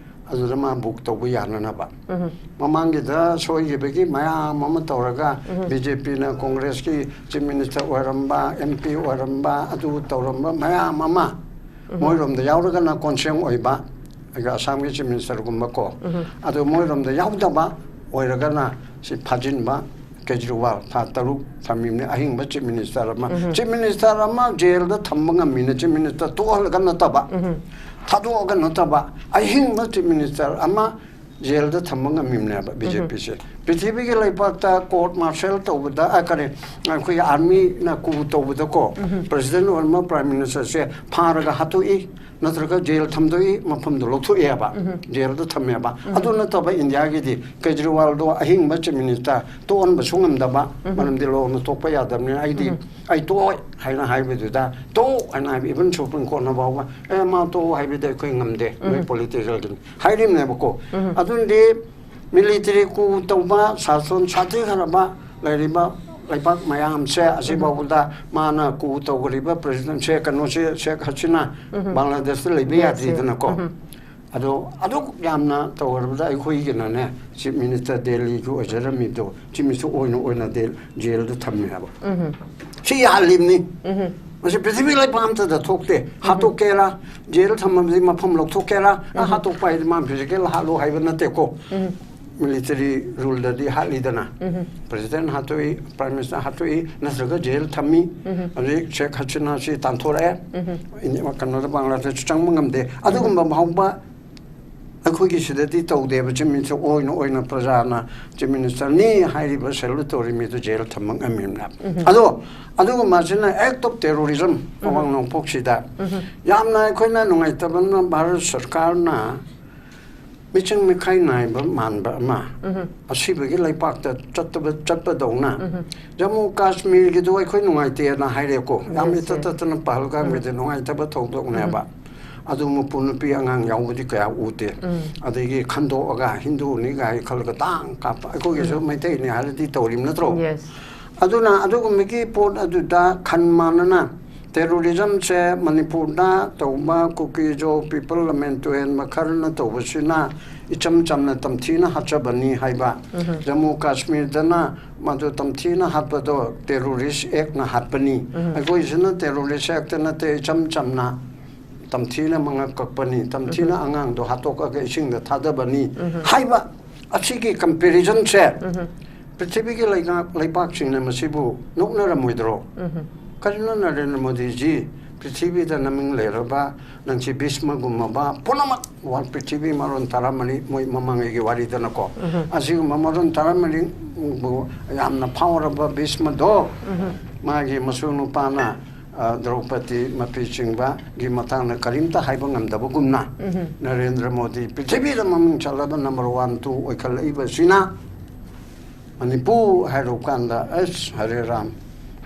ꯑꯗꯨꯗ ꯃꯥ ꯕꯨꯛ ꯇꯧꯕ ꯌꯥꯅꯅꯕ꯫ ꯃꯃꯥꯡꯒꯤꯗ ꯁꯣꯏꯈꯤꯕꯒꯤ ꯃꯌꯥꯝ ꯑꯃ ꯇꯧꯔꯒ ꯕꯤ ꯖꯦ ꯄꯤꯅ ꯀꯣꯡꯒ꯭ꯔꯦꯁꯀꯤ ꯆꯤꯐ ꯃꯤꯅꯤꯁꯇꯔ ꯑꯣꯏꯔꯝꯕ, ꯑꯦꯝ ꯄꯤ ꯑꯣꯏꯔꯝꯕ, ꯑꯗꯨ ꯇꯧꯔꯝꯕ ꯃꯌꯥꯝ ꯑꯃ ꯃꯣꯏꯔꯣꯝꯗ ꯌꯥꯎꯔꯒꯅ ꯀꯣꯟꯁꯦꯡ ꯑꯣꯏꯕ, ꯑꯩꯈꯣꯏ ꯑꯁꯥꯝꯒꯤ ꯆꯤꯐ ꯃꯤꯅꯤꯁꯇꯔꯒꯨꯝꯕ ꯀꯣ, ꯑꯗꯣ ꯃꯣꯏꯔꯣꯝꯗ ꯌꯥꯎꯗꯕ ꯑꯣꯏꯔꯒꯅ ꯁꯤ ꯐꯥꯖꯤꯟꯕ, ꯀꯦꯖꯔꯤꯋꯥꯜ ꯊꯥ ꯇꯔꯨꯛ ꯊꯝꯃꯤꯕꯅꯤ, ꯑꯍꯤꯡꯕ ꯆꯤꯐ ꯃꯤꯅꯤꯁꯇꯔ ꯑꯃ꯫ ꯆꯤꯐ ꯃꯤꯅꯤꯁꯇꯔ ꯑꯃ ꯖꯦꯜꯗ ꯊꯝꯕ ꯉꯝꯃꯤꯅ, ꯆꯤꯐ ꯃꯤꯅꯤꯁꯇꯔ ꯇꯣꯛꯍꯜꯂꯒ ꯅꯠꯇꯕ, ꯊꯥꯗꯣꯛꯑꯒ ꯅꯠꯇꯕ, ꯑꯍꯤꯡꯕ ꯆꯤꯐ ꯃꯤꯅꯤꯁꯇꯔ ꯑꯃ ꯖꯦꯜꯗ ꯊꯝꯕ ꯉꯝꯃꯤꯕꯅꯦꯕ ꯕꯤ ꯖꯦ ꯄꯤꯁꯦ꯫ ꯄ꯭ꯔꯤꯊꯤꯕꯤꯒꯤ ꯂꯩꯄꯥꯛꯇ ꯀꯣꯔꯠ ꯃꯥꯔꯁꯦꯜ ꯇꯧꯕꯗ, ꯑ, ꯀꯔꯤ, ꯑꯩꯈꯣꯏꯒꯤ ꯑꯥꯔꯃꯤꯅ ꯀꯨ ꯇꯧꯕꯗꯀꯣ, ꯄ꯭ꯔꯦꯁꯤꯗꯦꯟ ꯑꯣꯏꯔꯝꯕ ꯄ꯭ꯔꯥꯏꯝ ꯃꯤꯅꯤꯁꯇꯔꯁꯦ ꯐꯥꯔꯒ ꯍꯥꯠꯇꯣꯛꯏ, ꯅꯠꯇ꯭ꯔꯒ ꯖꯦꯜ ꯊꯝꯗꯣꯛꯏ, ꯃꯐꯝꯗꯣ ꯂꯧꯊꯣꯛꯑꯦꯕ, ꯖꯦꯜꯗ ꯊꯝꯃꯦꯕ꯫ ꯑꯗꯨ ꯅꯠꯇꯕ ꯏꯟꯗꯤꯌꯥꯒꯤꯗꯤ ꯀꯦꯖꯔꯤꯋꯥꯜꯗꯣ ꯑꯍꯤꯡꯕ ꯆꯤꯐ ꯃꯤꯅꯤꯁꯇꯔ ꯇꯣꯛꯍꯟꯕꯁꯨ ꯉꯝꯗꯕ, ꯃꯔꯝꯗꯤ ꯂꯣꯅ ꯇꯣꯛꯄ ꯌꯥꯗꯕꯅꯤꯅ, ꯑꯩꯗꯤ ꯑꯩ ꯇꯣꯛꯑꯣꯏ ꯍꯥꯏꯅ ꯍꯥꯏꯕꯗꯨꯗ, ꯇꯣꯛꯑꯣ ꯍꯥꯏꯅ ꯍꯥꯏꯕ, ꯏꯚꯟ ꯁꯨꯄ꯭ꯔꯤꯝ ꯀꯣꯔꯠꯅ ꯐꯥꯎꯕ, "ꯑꯦ, ꯃꯥ ꯇꯣꯛꯑꯣ ꯍꯥꯏꯕꯗꯤ ꯑꯩꯈꯣꯏ ꯉꯝꯗꯦ, ꯅꯣꯏ ꯄꯣꯂꯤꯇꯤꯀꯦꯜꯒꯤꯅꯤ" ꯍꯥꯏꯔꯤꯕꯅꯦꯕꯀꯣ꯫ ꯑꯗꯨꯅꯗꯤ ꯃꯤꯂꯤꯇꯔꯤ ꯀꯨ ꯇꯧꯕ, ꯁꯥꯁꯟ ꯁꯥꯊꯤꯈ꯭ꯔꯕ ꯂꯩꯔꯤꯕ ꯂꯩꯕꯥꯛ ꯃꯌꯥꯝꯁꯦ ꯑꯁꯤꯐꯥꯎꯕꯗ ꯃꯥꯅ ꯀꯨ ꯇꯧꯈ꯭ꯔꯤꯕ ꯄ꯭ꯔꯦꯁꯤꯗꯦꯟꯁꯦ, ꯀꯩꯅꯣꯁꯦ, ꯁꯦꯈ ꯍꯁꯤꯅꯥ ꯕꯪꯒ꯭ꯂꯥꯗꯦꯁꯇ ꯂꯩꯕ ꯌꯥꯗ꯭ꯔꯤꯗꯅꯀꯣ꯫ ꯑꯗꯣ ꯑꯗꯨꯛ ꯌꯥꯝꯅ ꯇꯧꯔꯕꯗ ꯑꯩꯈꯣꯏꯒꯤꯅꯅꯦ, ꯆꯤꯐ ꯃꯤꯅꯤꯁꯇꯔ ꯗꯦꯜꯂꯤꯒꯤ ꯑꯣꯏꯖꯔꯝꯃꯤꯗꯣ, ꯆꯤꯐ ꯃꯤꯅꯤꯁꯇꯔ ꯑꯣꯏꯅ ꯑꯣꯏꯅ ꯗꯦꯜ-, ꯖꯦꯜꯗ ꯊꯝꯃꯦ ꯍꯥꯏꯕ꯫ ꯁꯤ ꯌꯥꯍꯜꯂꯤꯕꯅꯤ꯫ ꯃꯁꯤ ꯄ꯭ꯔꯤꯊꯤꯕꯤ ꯂꯩꯄꯥꯛ ꯑꯝꯇꯗ ꯊꯣꯛꯇꯦ꯫ ꯍꯥꯠꯇꯣꯛꯀꯦꯔꯥ, ꯖꯦꯜ ꯊꯝꯃꯕꯗꯤ ꯃꯐꯝ ꯂꯧꯊꯣꯛꯀꯦꯔꯥ, ꯑ, ꯍꯥꯠꯇꯣꯛꯄ ꯍꯥꯏꯗꯤ ꯃꯥ ꯐꯤꯖꯤꯀꯦꯜ ꯍꯥꯠꯂꯣ ꯍꯥꯏꯕ ꯅꯠꯇꯦꯀꯣ꯫ ꯃꯤꯂꯤꯇꯔꯤ ꯔꯨꯜꯗꯗꯤ ꯍꯥꯠꯂꯤꯗꯅ꯫ ꯄ꯭ꯔꯦꯁꯤꯗꯦꯟ ꯍꯥꯠꯇꯣꯛꯏ, ꯄ꯭ꯔꯥꯏꯝ ꯃꯤꯅꯤꯁꯇꯔ ꯍꯥꯠꯇꯣꯛꯏ, ꯅꯠꯇ꯭ꯔꯒ ꯖꯦꯜ ꯊꯝꯃꯤ꯫ ꯍꯧꯖꯤꯛ ꯁꯦꯈ ꯍꯁꯤꯅꯥꯁꯤ ꯇꯥꯟꯊꯣꯔꯛꯑꯦ꯫ ꯏꯟꯗꯤꯌꯥ, ꯀꯩꯅꯣꯗ, ꯕꯪꯒ꯭ꯂꯥꯗꯦꯁ ꯆꯪꯕ ꯉꯝꯗꯦ꯫ ꯑꯗꯨꯒꯨꯝꯕ ꯐꯥꯎꯕ ꯑꯩꯈꯣꯏꯒꯤ ꯁꯤꯗꯗꯤ ꯇꯧꯗꯦꯕ꯫ ꯆꯤꯐ ꯃꯤꯅꯤꯁꯇꯔ ꯑꯣꯏꯅ ꯑꯣꯏꯅ ꯄ꯭ꯔꯖꯥꯅ ꯆꯤꯐ ꯃꯤꯅꯤꯁꯇꯔꯅꯤ ꯍꯥꯏꯔꯤꯕ ꯁꯦꯂꯨꯠ ꯇꯧꯔꯤ ꯃꯤꯗꯨ ꯖꯦꯜ ꯊꯝꯕ ꯉꯝꯃꯤꯕꯅꯦꯕ꯫ ꯑꯗꯣ ꯑꯗꯨꯒꯨꯝꯕꯁꯤꯅ act of terrorism ꯑꯋꯥꯡ ꯅꯣꯡꯄꯣꯛꯁꯤꯗ ꯌꯥꯝꯅ ꯑꯩꯈꯣꯏꯅ ꯅꯨꯡꯉꯥꯏꯇꯕꯅ ꯚꯥꯔꯠ ꯁꯔꯀꯥꯔꯅ ꯃꯤꯆꯪ ꯃꯤꯈꯥꯏ ꯅꯥꯏꯕ ꯃꯥꯟꯕ ꯑꯃ, ꯑꯁꯤꯕꯒꯤ ꯂꯩꯄꯥꯛꯇ ꯆꯠꯇꯕ ꯆꯠꯄꯗꯧꯅ, ꯖꯃꯨ ꯀꯥꯁꯃꯤꯔꯒꯤꯗꯨ ꯑꯩꯈꯣꯏ ꯅꯨꯡꯉꯥꯏꯇꯦꯅ ꯍꯥꯏꯔꯦꯀꯣ꯫ ꯌꯥꯝ Yes, ꯏꯇꯠ yes. ꯇꯠꯇꯅ ꯄꯍꯜꯒꯥꯝꯒꯤꯗꯤ ꯅꯨꯡꯉꯥꯏꯇꯕ ꯊꯧꯗꯣꯛꯅꯦꯕ꯫ ꯑꯗꯨ ꯃꯄꯨ ꯅꯨꯄꯤ ꯑꯉꯥꯡ ꯌꯥꯎꯕꯗꯤ ꯀꯌꯥ ꯎꯗꯦ꯫ ꯑꯗꯒꯤ ꯈꯟꯗꯣꯛꯑꯒ ꯍꯤꯟꯗꯨꯅꯤ ꯒꯥꯏ ꯈꯜꯂꯒ ꯇꯥꯡ ꯀꯥꯞꯄ, ꯑꯩꯈꯣꯏꯒꯤꯁꯨ ꯃꯩꯇꯩꯅꯤ ꯍꯥꯏꯔꯗꯤ ꯇꯧꯔꯤꯝ ꯅꯠꯇ꯭ꯔꯣ? Yes. ꯑꯗꯨꯅ ꯑꯗꯨꯒꯨꯝꯕꯒꯤ ꯄꯣꯠ ꯑꯗꯨꯗ ꯈꯟ ꯃꯥꯟꯅꯅ terrorismꯁꯦ ꯃꯅꯤꯄꯨꯔꯗ ꯇꯧꯕ ꯀꯨꯀꯤꯖꯣ ꯄꯤꯄꯜ ꯂꯃꯦꯟꯇꯣꯌꯦꯟꯕ ꯈꯔꯅ ꯇꯧꯕꯁꯤꯅ ꯏꯆꯝ ꯆꯝꯅ ꯇꯝꯊꯤꯅ ꯍꯥꯠꯆꯕꯅꯤ ꯍꯥꯏꯕ꯫ ꯖꯃꯨ ꯀꯥꯁꯃꯤꯔꯗꯅ ꯃꯗꯨ ꯇꯝꯊꯤꯅ ꯍꯥꯠꯄꯗꯣ terrorist actꯅ ꯍꯥꯠꯄꯅꯤ꯫ ꯑꯩꯈꯣꯏꯁꯤꯅ terrorist actꯇ ꯅꯠꯇꯦ, ꯏꯆꯝ ꯆꯝꯅ ꯇꯝꯊꯤꯅ ꯃꯉꯛ ꯀꯛꯄꯅꯤ, ꯇꯝꯊꯤꯅ ꯑꯉꯥꯡꯗꯣ ꯍꯥꯠꯇꯣꯛꯑꯒ ꯏꯁꯤꯡꯗ ꯊꯥꯗꯕꯅꯤ ꯍꯥꯏꯕ꯫ ꯑꯁꯤꯒꯤ comparisonꯁꯦ ꯄ꯭ꯔꯤꯊꯤꯕꯤꯒꯤ ꯂꯩꯉꯥꯛ ꯂꯩꯄꯥꯛꯁꯤꯡꯅ ꯃꯁꯤꯕꯨ ꯅꯣꯛꯅꯔꯝꯃꯣꯏꯗ꯭ꯔꯣ? ꯀꯔꯤꯅꯣ ꯅꯔꯦꯟꯗ꯭ꯔ ꯃꯣꯗꯤꯖꯤ, ꯄ꯭ꯔꯤꯊꯤꯕꯤꯗ ꯃꯃꯤꯡ ꯂꯩꯔꯕ ꯅꯪꯁꯤ ꯚꯤꯁꯃꯒꯨꯝꯂꯕ ꯄꯨꯝꯅꯃꯛ, ꯋꯥꯔꯜ ꯄ꯭ꯔꯤꯊꯤꯕꯤ ꯃꯔꯣꯟ ꯇꯔꯥꯃꯔꯤ, ꯃꯣꯏ ꯃꯃꯥꯡꯉꯩꯒꯤ ꯋꯥꯔꯤꯗꯅꯀꯣ, ꯑꯁꯤꯒꯨꯝꯕ ꯃꯔꯣꯟ ꯇꯔꯥꯃꯔꯤꯕꯨ ꯌꯥꯝꯅ ꯐꯥꯎꯔꯕ ꯚꯤꯁꯃꯗꯣ ꯃꯥꯒꯤ ꯃꯁꯨ ꯅꯨꯄꯥꯅ, ꯑ, ꯗ꯭ꯔꯧꯄꯗꯤ ꯃꯄꯤꯆꯤꯡꯕꯒꯤ ꯃꯇꯥꯡꯗ ꯀꯔꯤꯝꯇ ꯍꯥꯏꯕ ꯉꯝꯗꯕꯒꯨꯝꯅ, ꯅꯔꯦꯟꯗ꯭ꯔ ꯃꯣꯗꯤ ꯄ꯭ꯔꯤꯊꯤꯕꯤꯗ ꯃꯃꯤꯡ ꯆꯠꯂꯕ number one, two ꯑꯣꯏꯈꯠꯂꯛꯏꯕꯁꯤꯅ ꯃꯅꯤꯄꯨꯔ ꯍꯥꯏꯔꯨ ꯀꯥꯟꯗ ꯑꯁ ꯍꯔꯦ ꯔꯥꯝ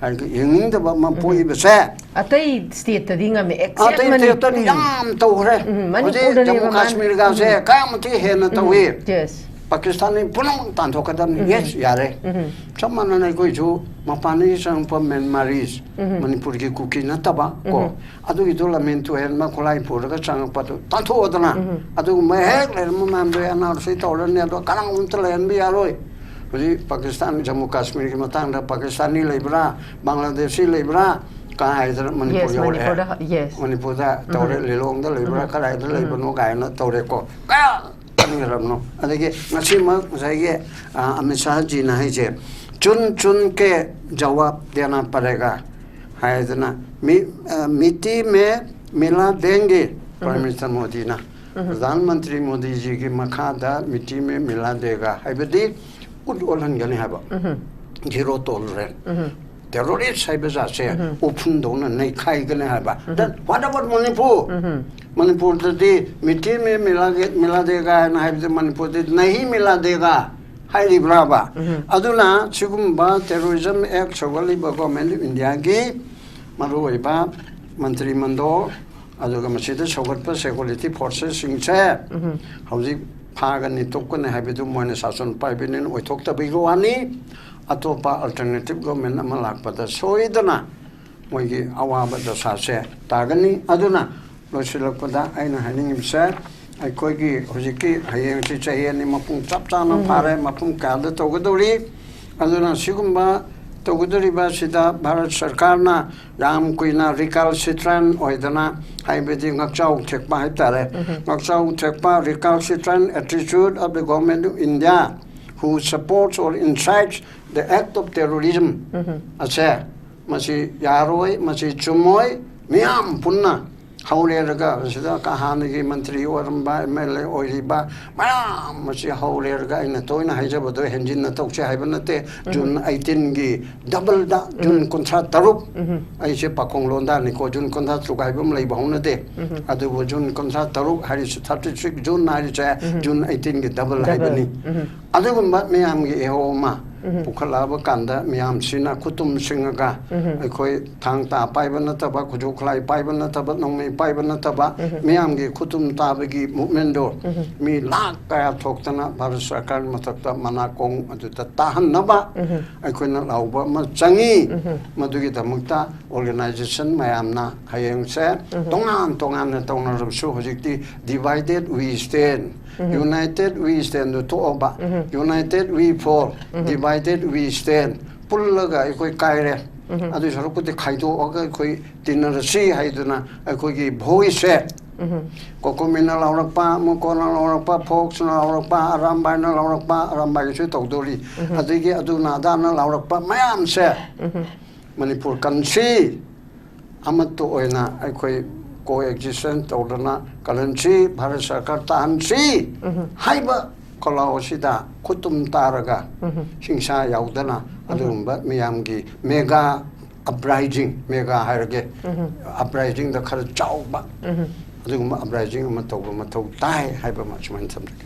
ꯍꯥꯏꯔꯒ ꯌꯦꯡꯅꯤꯡꯗꯕ ꯑꯃ ꯄꯣꯛꯏꯕꯁꯦ꯫ ꯑꯇꯩ stateꯇꯗꯤ ꯉꯝꯃꯦ, except ꯑꯇꯩ ꯃꯅꯤ- stateꯇꯗꯤ ꯎꯝ. ꯌꯥꯝ ꯇꯧꯈ꯭ꯔꯦ꯫ ꯎꯝ, ꯍꯧꯖꯤꯛ ꯃꯅꯤꯄꯨꯔꯗꯅꯦꯕ ꯖꯃꯨ ꯃꯥꯅ- ꯀꯥꯁꯃꯤꯔꯒꯁꯦ ꯀꯌꯥꯃꯨꯛꯇꯤ ꯍꯦꯟꯅ ꯇꯧꯏ꯫ Yes. ꯄꯥꯀꯤꯁꯇꯥꯅꯤ ꯄꯨꯝꯅꯃꯛ ꯇꯥꯟꯊꯣꯛꯀꯗꯕꯅꯤ꯫ Yes, ꯌꯥꯔꯦ꯫ ꯆꯞ ꯃꯥꯟꯅꯅ ꯑꯩꯈꯣꯏꯁꯨ ꯃꯄꯥꯟꯗꯒꯤ ꯆꯪꯉꯛꯄ ꯃ꯭ꯌꯥꯟꯃꯥꯔꯤꯁ, ꯃꯅꯤꯄꯨꯔꯒꯤ ꯀꯨꯀꯤ ꯅꯠꯇꯕ ꯀꯣ, ꯑꯗꯨꯒꯤꯗꯣ ꯂꯝꯃꯦꯟ ꯇꯨꯍꯦꯟꯕ ꯈꯨꯠꯂꯥꯏ ꯄꯨꯔꯒ ꯆꯪꯉꯛꯄꯗꯣ ꯇꯥꯟꯊꯣꯛꯑꯗꯅ꯫ ꯑꯗꯨꯒꯨꯝꯕ ꯍꯦꯛ ꯂꯩꯔꯝꯕ ꯃꯌꯥꯝꯗꯣ NRC ꯇꯧꯔꯅꯤ, ꯑꯗꯣ ꯀꯅꯥꯒꯨꯝꯕ ꯑꯃꯇ ꯂꯩꯍꯟꯕ ꯌꯥꯔꯣꯏ꯫ ꯍꯧꯖꯤꯛ ꯄꯥꯀꯤꯁꯇꯥꯟ, ꯖꯃꯨ ꯀꯥꯁꯃꯤꯔꯒꯤ ꯃꯇꯥꯡꯗ ꯄꯥꯀꯤꯁꯇꯥꯅꯤ ꯂꯩꯕ꯭ꯔꯥ, ꯕꯪꯒ꯭ꯂꯥꯗꯦꯁꯤ ꯂꯩꯕ꯭ꯔꯥ ꯀꯥꯏꯗꯅ ꯃꯅꯤꯄꯨꯔ Yes, ꯌꯧꯔꯛꯑꯦ꯫ ꯃꯅꯤꯄꯨꯔꯗ, yes. ꯃꯅꯤꯄꯨꯔꯗ ꯇꯧꯔꯦ, ꯂꯤꯂꯣꯡꯗ ꯂꯩꯕ꯭ꯔꯥ, ꯀꯗꯥꯏꯗ ꯂꯩꯕꯅꯣ ꯀꯥꯏꯅ ꯇꯧꯔꯦꯀꯣ꯫ ꯀꯌꯥ ꯈꯟꯈ꯭ꯔꯕꯅꯣ? ꯑꯗꯒꯤ ꯉꯁꯤꯃꯛ ꯉꯁꯥꯏꯒꯤ, ꯑ, ꯑꯃꯤꯠ ꯁꯥꯍꯖꯤꯅ ꯍꯥꯏꯁꯦ, "ꯆꯨꯟ ꯆꯨꯟ ꯀꯦ ꯖꯋꯥꯕ ꯗꯦꯅꯥ ꯄꯔꯦꯒꯥ" ꯍꯥꯏꯗꯅ, ꯃꯤ-, ꯑ, "ꯃꯤꯇꯤ ꯃꯦ ꯃꯤꯂꯥ ꯗꯦꯡꯒꯦ", Prime Minister ꯃꯣꯗꯤꯅ꯫ ꯄ꯭ꯔꯙꯥꯟ ꯃꯟꯇ꯭ꯔꯤ ꯃꯣꯗꯤꯖꯤꯒꯤ ꯃꯈꯥꯗ "ꯃꯤꯇꯤ ꯃꯦ ꯃꯤꯂꯥ ꯗꯦꯒꯥ" ꯍꯥꯏꯕꯗꯤ ꯎꯠ ꯑꯣꯜꯍꯟꯒꯅꯤ ꯍꯥꯏꯕ, zero tolerance꯫ ꯇꯦꯔꯣꯔꯤꯁ ꯍꯥꯏꯕ ꯖꯥꯠꯁꯦ ꯎꯐꯨꯟꯗꯧꯅ ꯅꯩꯈꯥꯏꯒꯅꯤ ꯍꯥꯏꯕ꯫ Then what about Manipur? ꯃꯅꯤꯄꯨꯔꯗꯗꯤ ꯃꯤꯠꯇꯤ ꯃꯤ ꯃꯤꯂꯥꯒꯦ ꯃꯤꯂꯥꯗꯦꯒ ꯍꯥꯏꯅ ꯍꯥꯏꯕꯗꯤ ꯃꯅꯤꯄꯨꯔꯗꯤ ꯅꯍꯤ ꯃꯤꯂꯥꯗꯦꯒ ꯍꯥꯏꯔꯤꯕ꯭ꯔꯥꯕ? ꯑꯗꯨꯅ ꯁꯤꯒꯨꯝꯕ ꯇꯦꯔꯣꯔꯤꯖꯝ ꯑꯦꯛ ꯁꯧꯒꯠꯂꯤꯕ ꯒꯣꯔꯃꯦꯟ ꯑꯣꯐ ꯏꯟꯗꯤꯌꯥꯒꯤ ꯃꯔꯨꯑꯣꯏꯕ ꯃꯟꯇ꯭ꯔꯤ ꯃꯟꯗꯣ, ꯑꯗꯨꯒ ꯃꯁꯤꯗ ꯁꯧꯒꯠꯄ ꯁꯦꯀꯨꯔꯤꯇꯤ ꯐꯣꯔꯁꯦꯁꯁꯤꯡꯁꯦ ꯍꯧꯖꯤꯛ ꯐꯥꯒꯅꯤ ꯇꯣꯛꯀꯅꯤ ꯍꯥꯏꯕꯗꯨ ꯃꯣꯏꯅ ꯁꯥꯁꯟ ꯄꯥꯏꯕꯅꯤꯅ ꯑꯣꯏꯊꯣꯛꯇꯕꯒꯤ ꯋꯥꯅꯤ꯫ ꯑꯇꯣꯞꯄ ꯑꯜꯇꯔꯅꯦꯇꯤꯞ ꯒꯣꯔꯃꯦꯟ ꯑꯃ ꯂꯥꯛꯄꯗ ꯁꯣꯏꯗꯅ ꯃꯣꯏꯒꯤ ꯑꯋꯥꯕ ꯗꯁꯥꯁꯦ ꯇꯥꯒꯅꯤ꯫ ꯑꯗꯨꯅ ꯂꯣꯏꯁꯤꯜꯂꯛꯄꯗ ꯑꯩꯅ ꯍꯥꯏꯅꯤꯡꯉꯤꯕꯁꯦ, ꯑꯩꯈꯣꯏꯒꯤ ꯍꯧꯖꯤꯛꯀꯤ ꯍꯌꯦꯡꯁꯤ ꯆꯍꯤ ꯑꯅꯤ ꯃꯄꯨꯡ ꯆꯞ ꯆꯥꯅ ꯐꯥꯔꯦ, ꯃꯐꯝ ꯀꯌꯥꯗ ꯇꯧꯒꯗꯧꯔꯤ꯫ ꯑꯗꯨꯅ ꯁꯤꯒꯨꯝꯕ ꯇꯧꯒꯗꯧꯔꯤꯕ ꯑꯁꯤꯗ ꯚꯥꯔꯠ ꯁꯔꯀꯥꯔꯅ ꯌꯥꯝ ꯀꯨꯏꯅ ꯔꯤꯀꯥꯜꯁꯤꯇ꯭ꯔꯦꯟ ꯑꯣꯏꯗꯅ, ꯍꯥꯏꯕꯗꯤ ꯉꯛꯆꯥꯎ ꯊꯦꯛꯄ ꯍꯥꯏꯕ ꯇꯥꯔꯦ, ꯉꯛꯆꯥꯎ ꯊꯦꯛꯄ, recalcitrant attitude of the government of India who supports or incites the act of terrorism ꯑꯁꯦ, ꯃꯁꯤ ꯌꯥꯔꯣꯏ, ꯃꯁꯤ ꯆꯨꯝꯃꯣꯏ꯫ ꯃꯤꯌꯥꯝ ꯄꯨꯟꯅ ꯍꯧꯔꯦꯔꯒ ꯁꯤꯗ ꯀ-, ꯍꯥꯟꯅꯒꯤ ꯃꯟꯇ꯭ꯔꯤ ꯑꯣꯏꯔꯝꯕ, ꯑꯦꯝ ꯑꯦꯜ ꯑꯦ ꯑꯣꯏꯔꯤꯕ ꯃꯌꯥꯝ ꯑꯁꯤ ꯍꯧꯔꯦꯔꯒ, ꯑꯩꯅ ꯇꯣꯏꯅ ꯍꯥꯏꯖꯕꯗꯣ ꯍꯦꯟꯖꯤꯟꯅ ꯇꯧꯁꯦ ꯍꯥꯏꯕ ꯅꯠꯇꯦ, ꯖꯨꯟ ꯑꯩꯇꯤꯟꯒꯤ ꯗꯕꯜꯗ, ꯖꯨꯟ ꯀꯨꯟꯊ꯭ꯔꯥ ꯇꯔꯨꯛ, ꯑꯩꯁꯦ ꯄꯥꯈꯣꯡ ꯂꯣꯟꯗꯥꯅꯤꯀꯣ, ꯖꯨꯟ ꯀꯨꯟꯊ꯭ꯔꯥ ꯇꯔꯨꯛ ꯍꯥꯏꯕ ꯑꯃ ꯂꯩꯕ ꯍꯧꯅꯗꯦ꯫ ꯑꯗꯨꯕꯨ ꯖꯨꯟ ꯀꯨꯟꯊ꯭ꯔꯥ ꯇꯔꯨꯛ ꯍꯥꯏꯔꯤꯁꯦ, ꯊꯥꯔꯇꯤ ꯁꯤꯛꯁ ꯖꯨꯟ ꯍꯥꯏꯔꯤꯁꯦ, ꯖꯨꯟ ꯑꯩꯇꯤꯟꯒꯤ ꯗꯕꯜ ꯍꯥꯏꯕꯅꯤ꯫ ꯑꯗꯨꯒꯨꯝꯕ ꯃꯌꯥꯝꯒꯤ ꯏꯍꯧ ꯑꯃ ꯄꯨꯈꯠꯂꯛꯑꯕ ꯀꯥꯟꯗ, ꯃꯤꯌꯥꯝꯁꯤꯅ ꯈꯨꯇꯨꯝ ꯁꯤꯡꯉꯒ, ꯑꯩꯈꯣꯏ ꯊꯥꯡ ꯇꯥ ꯄꯥꯏꯕ ꯅꯠꯇꯕ, ꯈꯨꯠꯁꯨ ꯈꯨꯠꯂꯥꯏ ꯄꯥꯏꯕ ꯅꯠꯇꯕ, ꯅꯣꯡꯃꯩ ꯄꯥꯏꯕ ꯅꯠꯇꯕ, ꯃꯤꯌꯥꯝꯒꯤ ꯈꯨꯇꯨꯝ ꯇꯥꯕꯒꯤ ꯃꯨꯞꯃꯦꯟꯗꯣ ꯃꯤ ꯂꯥꯈ ꯀꯌꯥ ꯊꯣꯛꯇꯅ ꯚꯥꯔꯠ ꯁꯔꯀꯥꯔ ꯃꯊꯛꯇ ꯃꯅꯥꯀꯣꯡ ꯑꯗꯨꯗ ꯇꯥꯍꯟꯅꯕ ꯑꯩꯈꯣꯏꯅ ꯂꯥꯎꯕ ꯑꯃ ꯆꯪꯉꯤ꯫ ꯃꯗꯨꯒꯤꯗꯃꯛꯇ ꯑꯣꯔꯒꯅꯥꯏꯖꯦꯁꯟ ꯃꯌꯥꯝꯅ ꯍꯌꯦꯡꯁꯦ ꯇꯣꯉꯥꯟ ꯇꯣꯉꯥꯟꯅ ꯇꯧꯅꯔꯕꯁꯨ, ꯍꯧꯖꯤꯛꯇꯤ divided we stand, united we standꯗꯨ ꯊꯣꯛꯑꯕ, united we fall, divided we stand, ꯄꯨꯜꯂꯒ ꯑꯩꯈꯣꯏ ꯀꯥꯏꯔꯦ꯫ ꯑꯗꯨ ꯁꯔꯨꯛꯄꯨꯗꯤ ꯈꯥꯏꯗꯣꯛꯑꯒ ꯑꯩꯈꯣꯏ ꯇꯤꯟꯅꯔꯁꯤ ꯍꯥꯏꯗꯨꯅ ꯑꯩꯈꯣꯏꯒꯤ ꯚꯣꯏꯁꯁꯦ, ꯀꯣꯀꯣꯃꯤꯅ ꯂꯥꯎꯔꯛꯄ, ꯃꯣꯀꯣꯅ ꯂꯥꯎꯔꯛꯄ, ꯐꯣꯛꯁꯅ ꯂꯥꯎꯔꯛꯄ, ꯑꯔꯥꯝꯕꯥꯏꯅ ꯂꯥꯎꯔꯛꯄ, ꯑꯔꯥꯝꯕꯥꯏꯒꯤꯁꯨ ꯇꯧꯗꯣꯔꯤ, ꯑꯗꯒꯤ ꯑꯗꯨꯅ ꯑꯗꯥꯅ ꯂꯥꯎꯔꯛꯄ ꯃꯌꯥꯝꯁꯦ, ꯃꯅꯤꯄꯨꯔ ꯀꯟꯁꯤ, ꯑꯃꯠꯇ ꯑꯣꯏꯅ ꯑꯩꯈꯣꯏ coexistence ꯇꯧꯗꯅ ꯀꯜꯍꯟꯁꯤ, ꯚꯥꯔꯠ ꯁꯔꯀꯥꯔ ꯇꯥꯍꯟꯁꯤ ꯍꯥꯏꯕ ꯈꯣꯜꯂꯥꯎ ꯑꯁꯤꯗ ꯈꯨꯠꯇꯨꯝ ꯇꯥꯔꯒ, ꯍꯤꯡꯁꯥ ꯌꯥꯎꯗꯅ ꯑꯗꯨꯒꯨꯝꯕ ꯃꯌꯥꯝꯒꯤ ꯃꯦꯒꯥ ꯑꯞꯔꯥꯏꯖꯤꯡ, ꯃꯦꯒꯥ ꯍꯥꯏꯔꯒꯦ, ꯑꯞꯔꯥꯏꯖꯤꯡꯗ ꯈꯔ ꯆꯥꯎꯕ ꯑꯗꯨꯒꯨꯝꯕ ꯑꯞꯔꯥꯏꯖꯤꯡ ꯑꯃ ꯇꯧꯕ ꯃꯊꯧ ꯇꯥꯏ ꯍꯥꯏꯕ ꯑꯃ ꯁꯨꯃꯥꯏꯅ ꯊꯝꯖꯒꯦ꯫